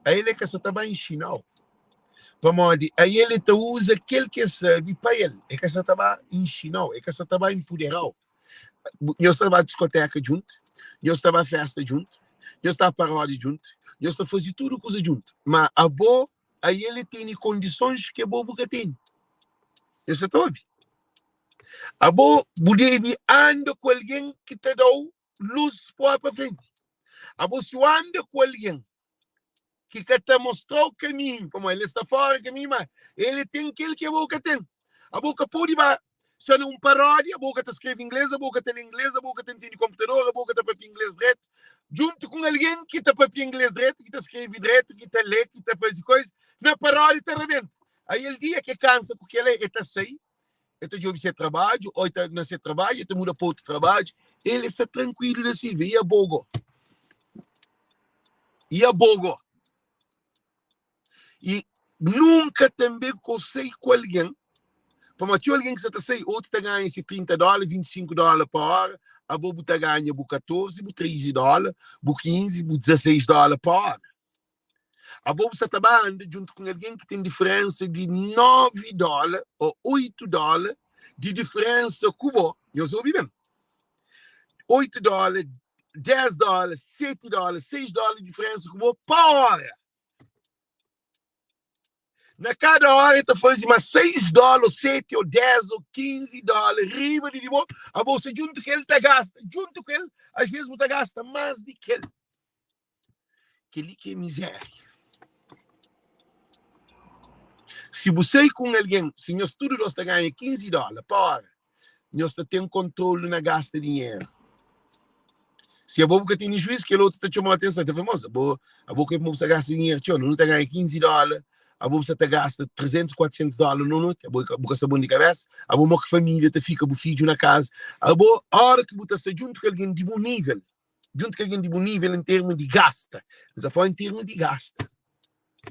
ael e ka sa ta ba inxina-u, pamodi ael e ta uza kel ki e sabe pa el, e ka sa ta ba inxina-u, e ka sa ta ba inpudera-u. Nhos ta ba diskoteka djuntu, nhos ta ba festa djuntu, nhos ta paródia djuntu, nhos ta faze tudu kuza djuntu. Ma abo, ael e tene kondisons ki abo bu ka tene. Nhos sa ta obi? Abo bu debe anda ku algen ki ta da-u lus pa pa frenti. Abo si u anda ku algen ki ka ta mostrau kaminhu, pamodi el sta fora kaminhu, ma el ten kel ki abo ka ten. Abo ka pode ba sta na un paródia, abo ka ta skrebe inglês, abo ka ta lé inglês, abo ka ta ntende konputador, abo ka ta papia inglês dretu, djuntu ku un algen ki ta papia inglês dretu, ki ta skrebe dretu, ki ta lé, ki ta faze koza, na paródia ta rabenta. Aí el dia ki el kansa ku kel-la, el ta sai, el ta djobe se trabadju, ô el ta na se trabadju, el ta muda pa otu trabadju, el sta trankuilu na Silvia. I abo go? I abo go? I nunka tanbe ko sai ku algen, pamodi txeu algen ki sa ta sai, otu ta ganha se 30 dóla, 25 dóla pa óra, abo bu ta ganha bu 14, bu 13 dóla, bu 15, bu 16 dóla pa óra. Abo bu sa ta ba anda djuntu ku un algen ki ten diferensa di 9 dóla ô 8 dóla di diferensa ku bo. Nhos obi ben. 8 dóla, 10 dóla, 7 dóla, 6 dóla di diferensa ku bo pa óra. Na kada óra el ta faze más 6 dóla ô 7 ô 10 ô 15 dóla riba di di bo. Abo sta djuntu ku el ta gasta. Djuntu ku el, asvês bu ta gasta más di ki el. Kel-li ki é mizéria. Si bu sai ku un algen, si nhos tudu dôs ta ganha 15 dóla pa óra, nhos ta ten kontrolu na gasta dinheru. Si abo bu ka tene juiz, kel otu ta txoma-u atenson, ta fla, Mosa, abo, abo ka é bu sta gasta dinheru txeu, nu ta ganha 15 dóla, abo bu sta ta gasta 300, 400 dóla num noti, abo bu ka sta bon di kabesa, abo mo ki família ta fika, bu fidju na kaza, abo, óra ki bu ta sta djuntu ku algen di bu nível, djuntu ku algen di bu nível en termu di gasta, N sta fala en termu di gasta,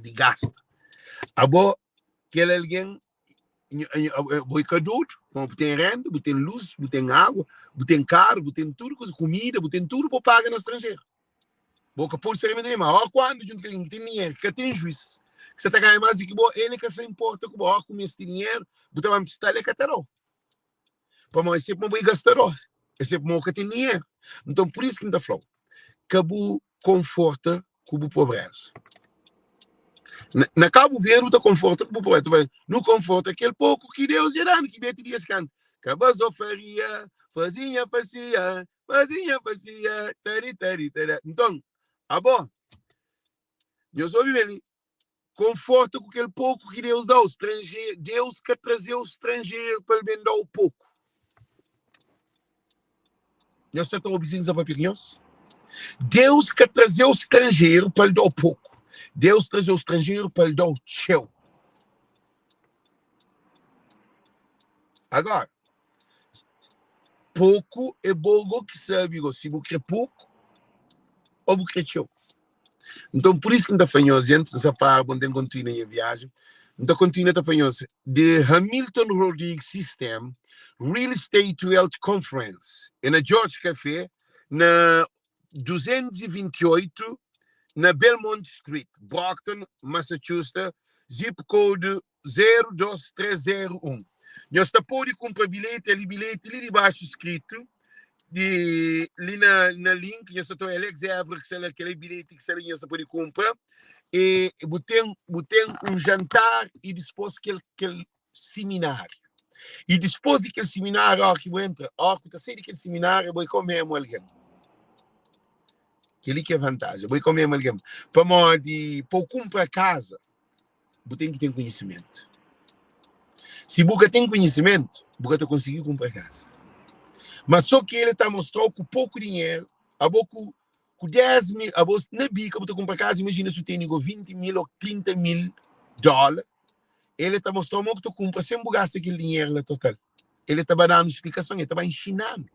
di gasta, abo kel algen bo é ka dodu, ma bu ten renda, bu ten lus, bu ten agua, bu ten karu, bu ten tudu kuza, kumida, bu ten tudu pa bu paga na stranjeru. Bo ka pode ser ma ó ku anda djuntu ku algen ki ten dinheru, ki ka ten juis, ki sa ta ganha más di ki bo, el ka sa inporta ku bo, ó ku meste dinheru, bu ta ba nprista-l, el ka ta da-u. Pamodi é sempre ma bo é gastador, é sempre ma bo ka ten dinheru. Nton, pur isu ki N ta fla-u, ka bu konforta ku bu pobreza. Na, na Cabo Verde bu ta konforta ku bu pobreza. Tu vai, nu konforta kel poku ki Deus dja danu, ki Beti Dias kanta. Ka bazofaria, fazinha fasia, fazinha fasia, tari tari tara. Nton, abo, nhos obi ben li, Konforta ku kel poku ki Deus da-u. Stranjeru, Deus ka traze-u stranjeru pa el ben da-u poku. Nhos sa ta obi kuzê ki N sta papia ku nhos? Deus ka traze-u stranjeru pa el da-u poku. Deus traze-u stranjeru pa el da-u txeu. Agora, poku é bo go ki sabe go si bu kre poku ô bu kre txeu. Nton, pur isu ki N ta fla nhos, djentis, N sa para pa N ten kontinua nha viajen. N ta kontinua ta fla nhos, The Hamilton Rodrigues System Real Estate Wealth Conference é na George Café, na 228 na Belmont Street, Brockton, Massachusetts, zip code 02301. Nhos ta pode kunpra bilheti ali, bilheti li dibaxu skritu di li na, na link, nhos ta ta Alex Évora ki sta la, kel bilheti ki sta li nhos ta pode kunpra. E bu ten, bu ten un jantar e dispôs kel, kel simináriu. E dispôs di kel simináriu, óra ki bu entra, óra ki bu ta sai di kel simináriu, bo é ka mésmu algen. Kel-li ki é vantaji, bo é ka mésmu algen. Pamodi pa bu kunpra kaza, bu ten ki ten konhisimentu. Si bu ka ten konhisimentu, bu ka ta konsigi kunpra kaza. Ma so ki el ta mostrau ku poku dinheru, abo ku ku 10 mil, abo na bika bu ta kunpra kaza, imajina si bu tene go 20 mil o 30 mil dola, el ta mostrau mo ku ta kunpra sen bu gasta kel dinheru la total. El ta ba danu splikason, el ta ba inxinanu.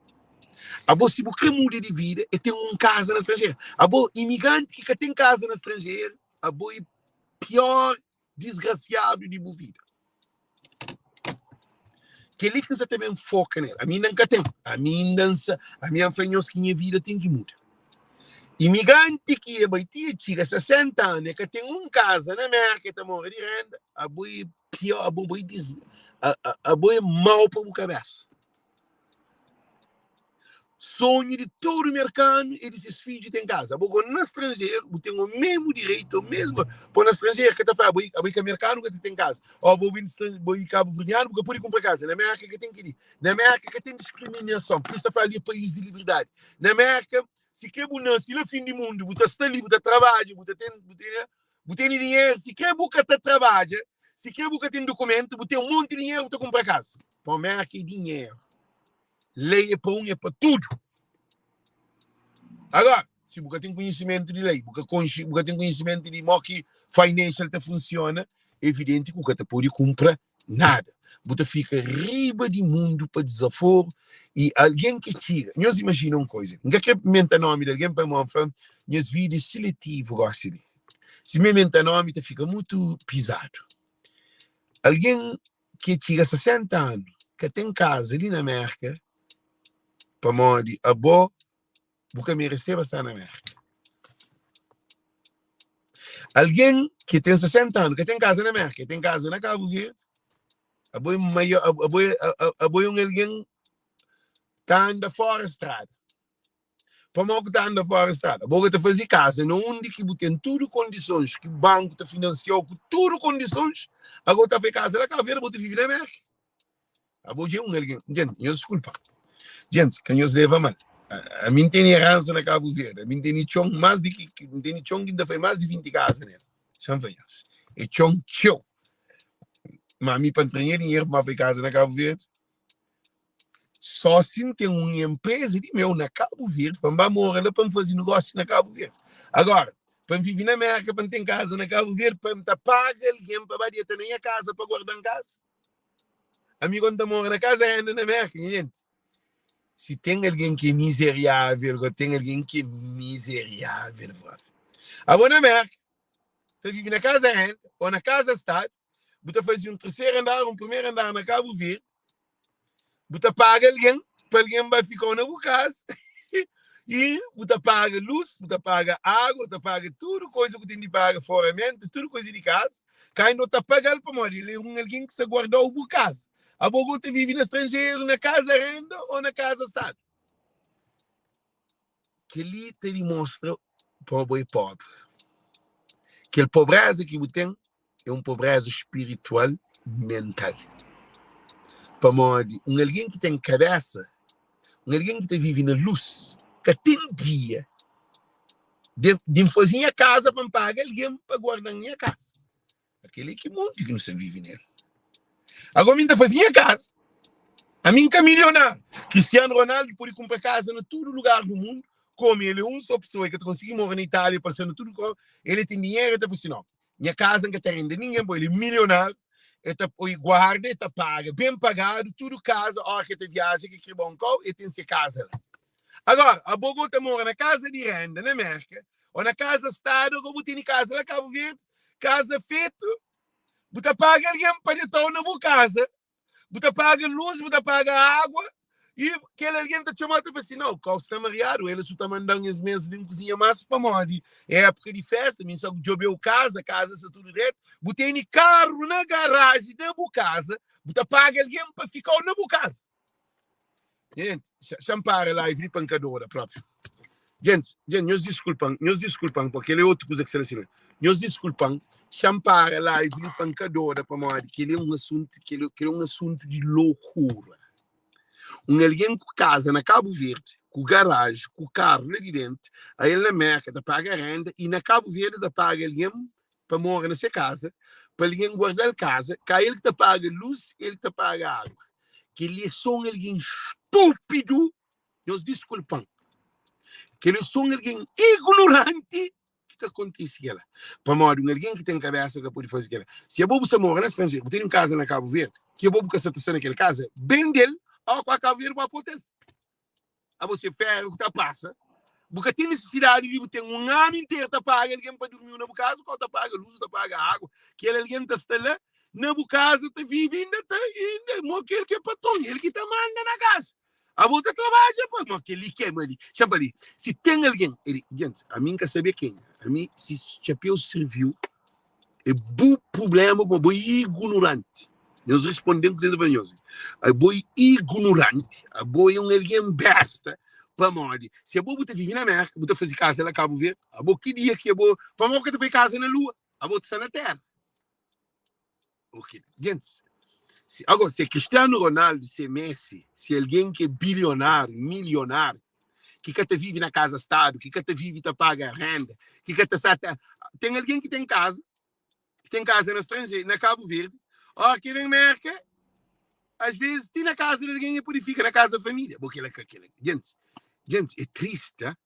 Abo si bu kre muda di vida, e ten un kaza na stranjeru. Abo imigranti ki ka ten kaza na stranjeru, abo e pior disgrasiadu di bu vida. Kel-li ki N sa ta ben foka nel. Ami inda N ka ten. Ami inda N sa, ami N fla nhos ki nha vida ten ki muda. Imigranti ki e bai ti e txiga 60 anu, e ka ten un kaza na Merka, e ta mora di renda, abo e pior, abo bai dis, abo e mau pa bu kabesa. Sonhu di tudu merkanu é di ses fidju ten kaza. Abo go na stranjeru, bu ten o mesmu direitu, o mesmu. Po na stranjeru ka ta fla abo abo i ka merkanu ka ta ten kaza. O abo bin di bo i kabuverdianu bu ka pudi kunpra kaza. Na Merka ka ten kili. Na Merka ka ten diskriminason. Pur isu ta fla ali é país di liberdadi. Na Merka, si kre bu nasi la fin di mundu, bu ta sta li, bu ta trabadja, bu ta ten, bu ten, bu tene dinheru. Si kre bu ka ta trabadja, si kre bu ka ten dukumentu, bu ten un monti dinheru bu ta kunpra kaza. Pa Merka é dinheru. Lei é pa un, é pa tudu. Agora, si bu ka ten konhisimentu di lei, bu ka konxe, bu ka ten konhisimentu di mo ki financial ta funsiona, é evidenti ki bu ka ta pode kunpra nada. Bu ta fika riba di mundu pa dizaforu i algen ki txiga. Nhos imajina un koza, N ka kre menta nomi di algen pamodi N fla nhas vida é seletivu gosi li. Si mi menta nomi ta fika mutu pizadu. Algen ki txiga 60 anu ka ten kaza li na Merka pamodi abo bu ka mereseba sta na Merka. Algen ki ten 60 anu ka ten kaza na Merka, el ten kaza na Kabu Verdi, abo é maior, abo é, abo é un algen ta anda fora strada. Pamodi ku ta anda fora strada? Bo ka ta faze kaza na undi ki bu ten tudu kondisons, ki banku ta finansiau ku tudu kondisons, ago ta fai kaza na Kabu Verdi, bo ta vive na Merka. Abo dja é un algen, ntende? Nhos diskulpa. Gentis, ka nhos leba mal. Ami N tene eransa na Kabu Verdi, ami N tene txon más di ki, N tene txon ki N ta fai más di 20 kaza nel. Xa-m fla nhos, é txon txeu. Ma ami pa N tra nha dinheru pa N ba fai kaza na Kabu Verdi, só si N ten un enpreza di meu na Kabu Verdi pa N ba mora la pa N faze nugósiu na Kabu Verdi. Agora, pa N vive na Merka, pa N ten kaza na Kabu Verdi, pa N ta paga algen pa ba deta na nha kaza pa guarda-m kaza? Ami quando ta mora na casa renda na Merca, nha gente. Si tem alguém que é miseriável, ou tem alguém que é miseriável, brother. Abo na Merca, ta vive na casa renda, ou na casa estado, bu ta fazer um terceiro andar, um primeiro andar na Cabo Verde, bu ta paga alguém pa alguém ba ficar na bu casa e bu ta paga luz, bu ta paga água, bu ta paga tudo coisa que tem de paga foramento, tudo coisa de casa. Ka inda ta paga-l pamodi el é un algen ki sta guarda-u bu kaza. Abo go ta vive na stranjeru, na kaza renda ô na kaza stadu. Kel-li ta dimostra pa bo é pobri. Kel pobreza ki bu ten é un pobreza spiritual, mental. Pamodi un algen ki ten kabésa, un algen ki ta vive na lus, ka ten dia Di N faze nha kaza pa N paga algen pa guarda-m nha kaza. Aquele ki mundu ki nu sta vive nel. Agora mi N ta faze nha kaza. Ami N ka milionáriu. Cristiano Ronaldo pode kunpra kaza na tudu lugar du mundu, komu el é un só pesoa, el ka ta konsigi mora na Itália, parse na tudu kau, el ten dinheru, el ta fla si, no, nha kaza N ka ta renda ningen, bo el é milionáriu, el ta poi guarda, el ta paga ben pagadu tudu kaza, óra ki el ta viaja, ki el kre ba un kau, el ten se kaza la. Agora, abo go ta mora na casa di renda na Merka ou na casa stadu, ago bu tene casa la Cabo Verde, casa fetu, bu ta paga alguém pa detau na bu casa, bu ta paga luz, bu ta paga água, e kel alguém ta txomau ta fla assim, não, kau sta mariadu, ela su ta mandan es mes li n'kuzinha mas pamodi é época di festa, mi sa djobeu casa, casa sta tudu dretu, bu tene carro na garagem na bu casa, bu ta paga alguém pa fikau na bu casa. Gente, xa-m para live li pa N ka dora propi. Gente, gente, nhos diskulpa-m, nhos diskulpa-m, pa kel é otu kuza ki sta la sima. Nhos diskulpa-m, xa-m para live li pa N ka dora, pamodi kel é un asuntu, kel é un asuntu di lokura. Un algen ku kaza na Kabu Verdi, ku garaji, ku karu la di dentu, ael na Merka ta paga renda i na Kabu Verdi ta paga algen pa mora na se kaza, pa algen guarda-l kaza, ka el ki ta paga lus, el ki ta paga agua. Kel-li é sô un algen stúpidu, nhos diskulpa-m, kel-li é sô un algen ignoranti ki ta kontise kel-la. Pamodi un algen ki ten kabésa ka pode faze kel-la. Si abo bu sta mora na stranjeru, bu tene un kaza na Kabu Verdi, ki abo bu ka sta ta sta na kel kaza, bende-l, ó ku a Kabu Verdi bu ba pa otel. Abo se féru ku ta pasa, bu ka ten nisisidadi di bu ten un anu interu ta paga algen pa durmiu na bu kaza, kau ta paga lus, ta paga agu, kel algen ta sta la na bu kaza ta vive inda ta inda mo kel ki é patron, el ki ta manda na kaza. Abo ta trabadja pa mo kel li kema li. Xa pa li, si ten algen, el, gente, ami N ka sabe kenha, ami si txapéu sirviu É bu problema bo, bo é ignorante. Nhos responde-m kuzê pa nhos. Abo é ignorante, abo é un algen besta. Pamodi? Si abo bu ta vive na Merka, bu ta faze kaza la Kabu Verdi, abo ki dia ki abo, pamodi bu ka ta faze kaza na lua? Abo ta sta na tera. Ok, gentis, si, agora, se é Cristiano Ronaldo, se é Messi, se é algen ki é bilionáriu, milionáriu, ki ka ta vive na kaza stadu, ki ka ta vive ta paga renda, ki ka ta sa ta ten algen ki ten kaza, ki ten kaza na stranjeru, na Kabu Verdi, óra ki ben Merka, às vezes ti na kaza di algen e pode fika na kaza família. Bo kela ka kela. Gentis, gentis, é triste, ha?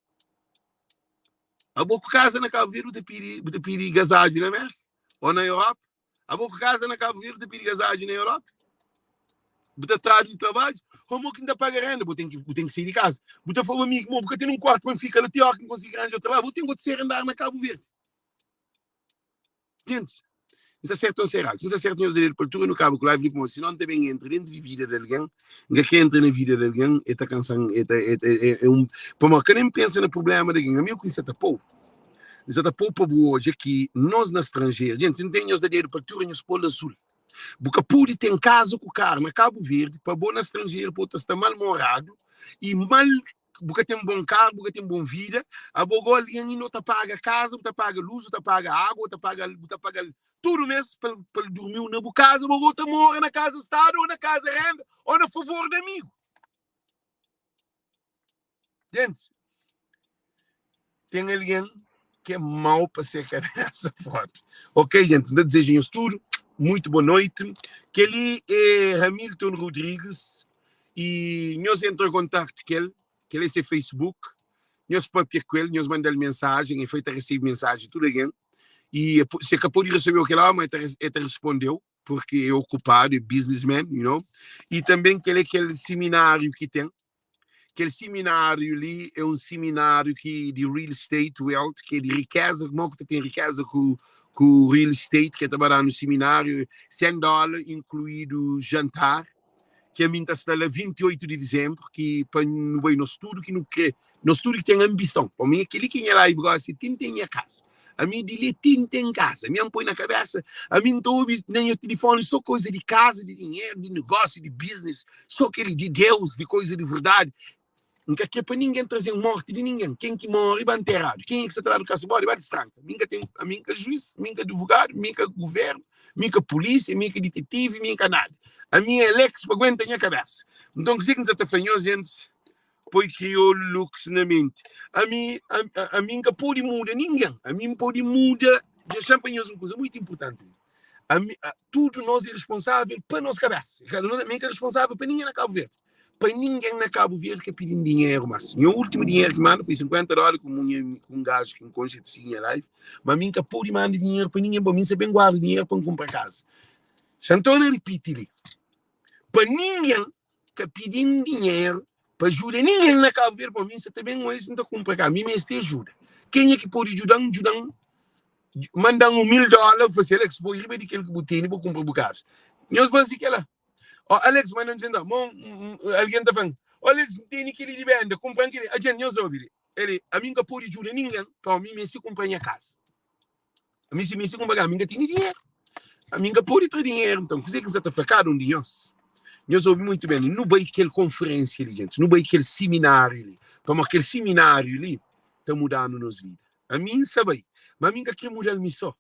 Abo ku kaza na Kabu Verdi bu ta pidi, bu ta pidi gazadju na Merka ou na Europa? Abo ku kaza na Kabu Verdi ta pidi gazadju na Europa? Bu ta tradu di trabadju? Ô mo ki N ta paga renda? Bu ten ki, bu ten ki sai di kaza. Bu ta fla amigu, mo bu ka ten un kuartu pa N fika la ti óra ki N konsigi ranja trabadju. Bu ten ki otu andar na Kabu Verdi. Gentis, N sta sertu ô N sta eradu? Si N sta sertu, nhos da dedu pa altura nu kaba ku live li pamodi sinon N ta ben entra dentu di vida di algen. N ka kre entra na vida di algen, e ta kansa-m, e ta, e, e, e un, pamodi ka nen pensa na prubléma di algen. Ami ku N sta ta pou. N sa ta pô-u pa bu odja ki nos na stranjeru, djenti, si N ten nhos da dedu pa altura, nhos pô-l azul. Bu ka pode ten kaza ku karu na Kabu Verdi pa bo na stranjeru pa bo ta sta mal moradu i mal bu ka ten bon karu, bu ka ten bon vida, abo go algen inda bu ta paga kaza, bu ta paga lus, bu ta paga agu, bu ta paga bu ta paga-l tudu mes pa el durmi-u na bu kaza, bo go ta mora na kaza stadu o na kaza renda o na favor di amigu. Gentis, ten algen ki é mau pa se kabésa própi. Ok, gentis, N ta dizeja nhos tudu muitu bo noiti. Kel-li é Hamilton Rodrigues y nhos entra en kontaktu ku el. Kel-li é se Facebook. Nhos papia ku el, nhos manda-l mensajen. El foi ta resebe mensajen di tudu algen. Y se el ka pode resebe-u kel óra, ma el ta responde-u. porque é ocupado, é businessman, you know. E também kel é kel seminário ki tem. Kel seminário li é um seminário ki di real estate wealth, ki é di riqueza, como que tem riqueza ku ku real estate, que ta ba no seminário, 100 dólares incluído jantar. Ki ami N ta sta la 28 di dizembru, ki pa nu bai nos tudu ki nu kre, nos tudu ki ten anbison. Pa mi é kel-li ki nha live gosi, ti N ten nha kaza. Ami di li ti N ten kaza. Mi N poi na kabesa, ami N ta obi na nha tilifoni so koza di kaza, di dinheru, di negósiu, di business, so kel-li, di Deus, di koza di verdadi. N ka kre pa ningen traze-m morti di ningen. Ken ki móre, ba nteradu. Kenha ki sta ta dadu kasu bodi, ba distranka. Mi N ka ten, ami N ka juis, mi N ka advogadu, mi N ka guvérnu, mi N ka pulísia, mi N ka ditetivi, mi N ka nada. Ami é Alex pa aguenta nha kabésa. Nton, kuzê ki N sa ta fla nhos, gentis? Poi kriolu lux na menti. Ami, ami N ka pode muda ningen. Ami N pode muda. Dexa-m pa nhos un kuza muitu inpurtanti. Ami, tudu nos é responsável pa nos kabésa. Mi N ka responsável pa ningen na Kabu Verdi. Pa ningen na Kabu Verdi ka pidi-m dinheru mas. Nha últimu dinheru ki manda foi 50 dóla ku un gaju ki N konxe ta sigi nha live. Ma mi N ka pode manda dinheru pa ningen, pa mi N sa ben guarda dinheru pa N kunpra kaza. Xa N torna ripiti li, pa ningen ka pidi-m dinheru pa ajuda ningen na Kabu Verdi, pa mi N sa ta ben oisi N ta kunpra kaza. Mi meste ajuda. Kenha ki pode djuda-m, djuda-m, manda-m un 1000 dóla, N fla si, Alex, poi riba di kel ki bu tene bu kunpra bu kaza. Nhos fase kela. Ó, Alex, manda-m dizê, Nton, mon, algen ta fla-m, Ó, Alex, N tene kel-li di benda, kunpra-m kel-li. Ajen, nhos obi li. El, ami N ka pode djuda ningen, pamodi mi meste kunpra nha kaza. Ami si meste kunpra kaza, ami N ka tene dinheru. Ami N ka pode tra dinheru. Nton, kuzê ki N sa ta fla kada un di nhos? Nhos obi muitu ben, nu bai kel konferensia li, gentis, nu bai kel simináriu li, pamodi kel simináriu li ta muda-nu nos vida. Ami N sa bai, má ami N ka krê muda-l mi sô.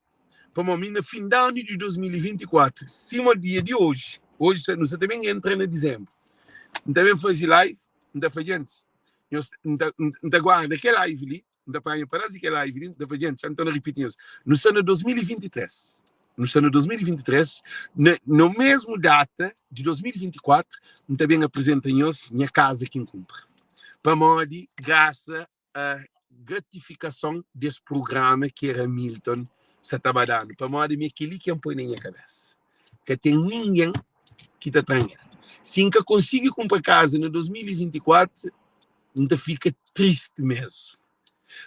Pamodi mi na fin di anu di 2024, sima dia di oji, oji nu sa ta ben entra na dizembru, N ta ben faze live, N ta fla gentis, nhos, N ta, N ta guarda kel live li, N ta panha pedas di kel live li, N ta fla gentis, xa N torna ripiti nhos, nu sta na 2023, nu sta na 2023, na, na mesmu data di 2024, N ta ben aprizenta nhos nha kaza ki N kunpra. Pamodi grasa a gratifikason des prugrama ki Ramilton sa ta ba da-nu, pamodi mi é kel-li ki N poi na nha kabésa. Ka ten ningen ki ta tra-m el. Si N ka konsigi kunpra kaza na 2024, N ta fika tristi mésmu,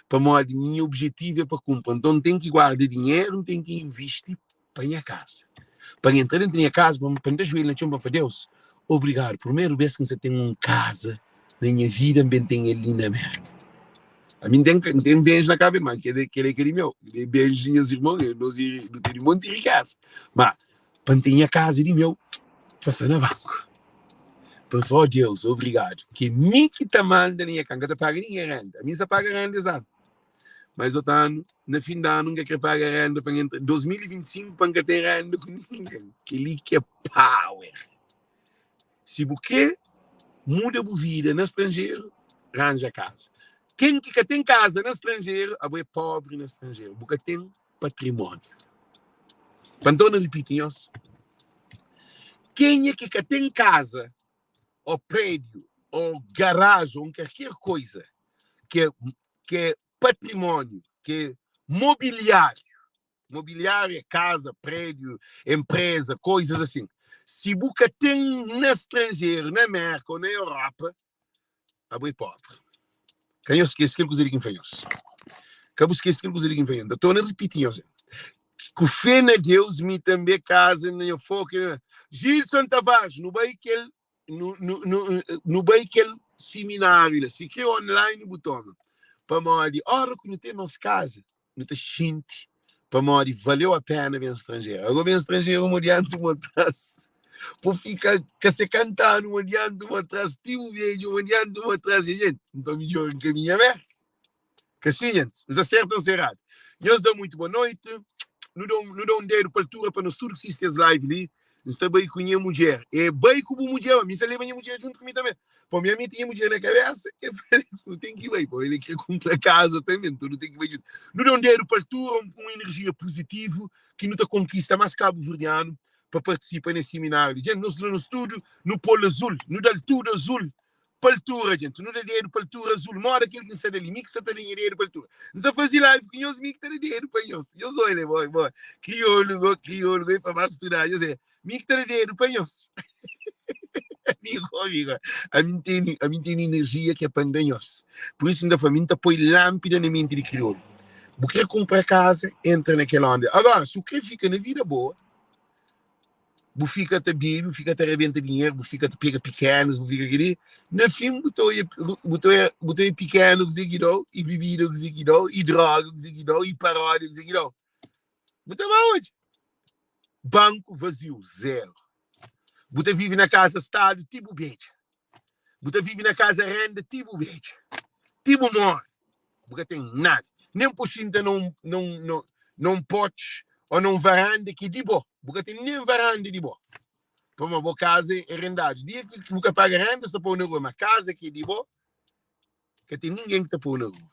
pamodi nha obijetivu é pa kunpra. Nton, N ten ki guarda dinheru, N ten ki invisti pa nha kaza. Pa N entra dentu di nha kaza, pa N da juelhu na txon pa N fla, Deus, obrigadu, primeru bês ki N sta ten un kaza na nha vida, N ben ten el li na Mérka. Ami N ten, N ten bens na Kabu Verdi, ma kel é ka di meu, é bens di nhas irmon, nos nu ten un monti rikeza. Ma pa N ten nha kaza di meu, pa sta na banku. Pa N fla, oh Deus, obrigadu, ki é mi ki ta manda na nha kaza, N ka ta paga ningen renda, ami N sta paga renda es anu. Mas otu anu, na fin di anu, N ka kre paga renda pa N entra 2025 pa N ka ten renda ku ningen. Kel-li ki é power. Si bu kre muda bu vida na stranjeru, ranja kaza. Ken ki ka ten kaza na stranjeru, abo é pobri na stranjeru, bu ka ten patrimóniu. Pa N torna ripiti nhos, kenha ki ka ten kaza ô prédiu ô garaji ô un kalker koiza ki é ki é patrimóniu, ki é mobiliáriu, mobiliáriu é kaza, prédiu, enpreza, koizas asin. Si bu ka ten na stranjeru, na Mérka ô na Europa, abo é pobri. Ka nhos skese kel kuza li ki N fla nhos. Ka bu skese kel kuza li ki N fla nhos. N ta torna ripiti nhos. Ku fé na Deus, mi tanbe kaza na nha foku. Gilson Tavares, nu bai kel nu, nu, nu, nu bai kel simináriu la. Si kre online bu toma. Pamodi ora ku nu ten nos kaza. nu ta xinti pamodi valeu a pena ben stranjeru. Ago ben stranjeru uma dianti uma atrás. Pô fika ka se kantanu uma dianti uma atrás, ti bu bedju uma dianti uma atrás. E gente, nton midjor nkaminha Merka. Ka si, gente? N sta sertu ou n sta eradu? Nhos da muito boa noite. Nu da un, nu da un dedu pa altura pa nos tudu ki sisti es live li. N sta bai ku nha mudjer. E bai ku bu mudjer, ma mi sta leba nha mudjer djuntu ku mi tanbe. Pô mi ami tinha mudjer na kabesa, e fla es, nu ten ki bai. Pô el kre kunpra kaza tanbe, nton nu ten ki bai djuntu. Nu da un dedu pa altura, un, un enerjia puzitivu ki nu ta konkista mas kabuverdianu pa partisipa nes siminariu li. Gente, nos nos tudu nu pô-l azul, nu da-l tudu azul pa altura, gente. Nu da dedu pa altura azul. Moda kel ki N sta da li, mi ki sta ta da nha dedu pa altura. N sta faze live ku nhos, mi ki ta da dedu pa nhos. Nhos olha, boy, boy. Kriolu go, kriolu go, e pa ba studa. Nhos é, mi ki ta da dedu pa nhos. Amigo, amigo, ami N tene, ami N tene energia ki é pa N da nhos. Pur isu N ta fla, mi N ta poi lánpida na menti di kriolu. Bu kre kunpra kaza, entra na kel onda. Agora, si bu kre fika na vida boa, bu fika ta bebe, bu fika ta rebenta dinheru, bu fika ta pega pikenus, bu fika kili, na fin bu ta oia, bu ta oia, bu ta oia pikenu kuze ki dau, i bibida kuze ki dau, i droga kuze ki dau, i parodia kuze ki dau. Bu ta ba odja banku vaziu, zeru. Bu ta vive na kaza stadu ti bu bedja. Bu ta vive na kaza renda ti bu bedja. Ti bu more. Bu ka ten nada. Nen po xinta na un, na un, na, na un porch o na un varanda ki é di bo. Bu ka ten nen varanda di bo. Pamodi bo kaza é rendadu. Dia ki bu ka paga renda, es ta pô-u na rua. Ma kaza ki é di bo, ka ten ningen ki ta pô-u na rua.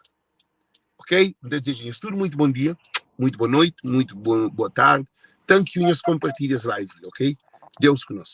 Ok? N ta dizeja nhos tudu muito bom dia, muito boa noite, muito boa tarde. Thank you nhos compartilha es live li, ok? Deus ku nos.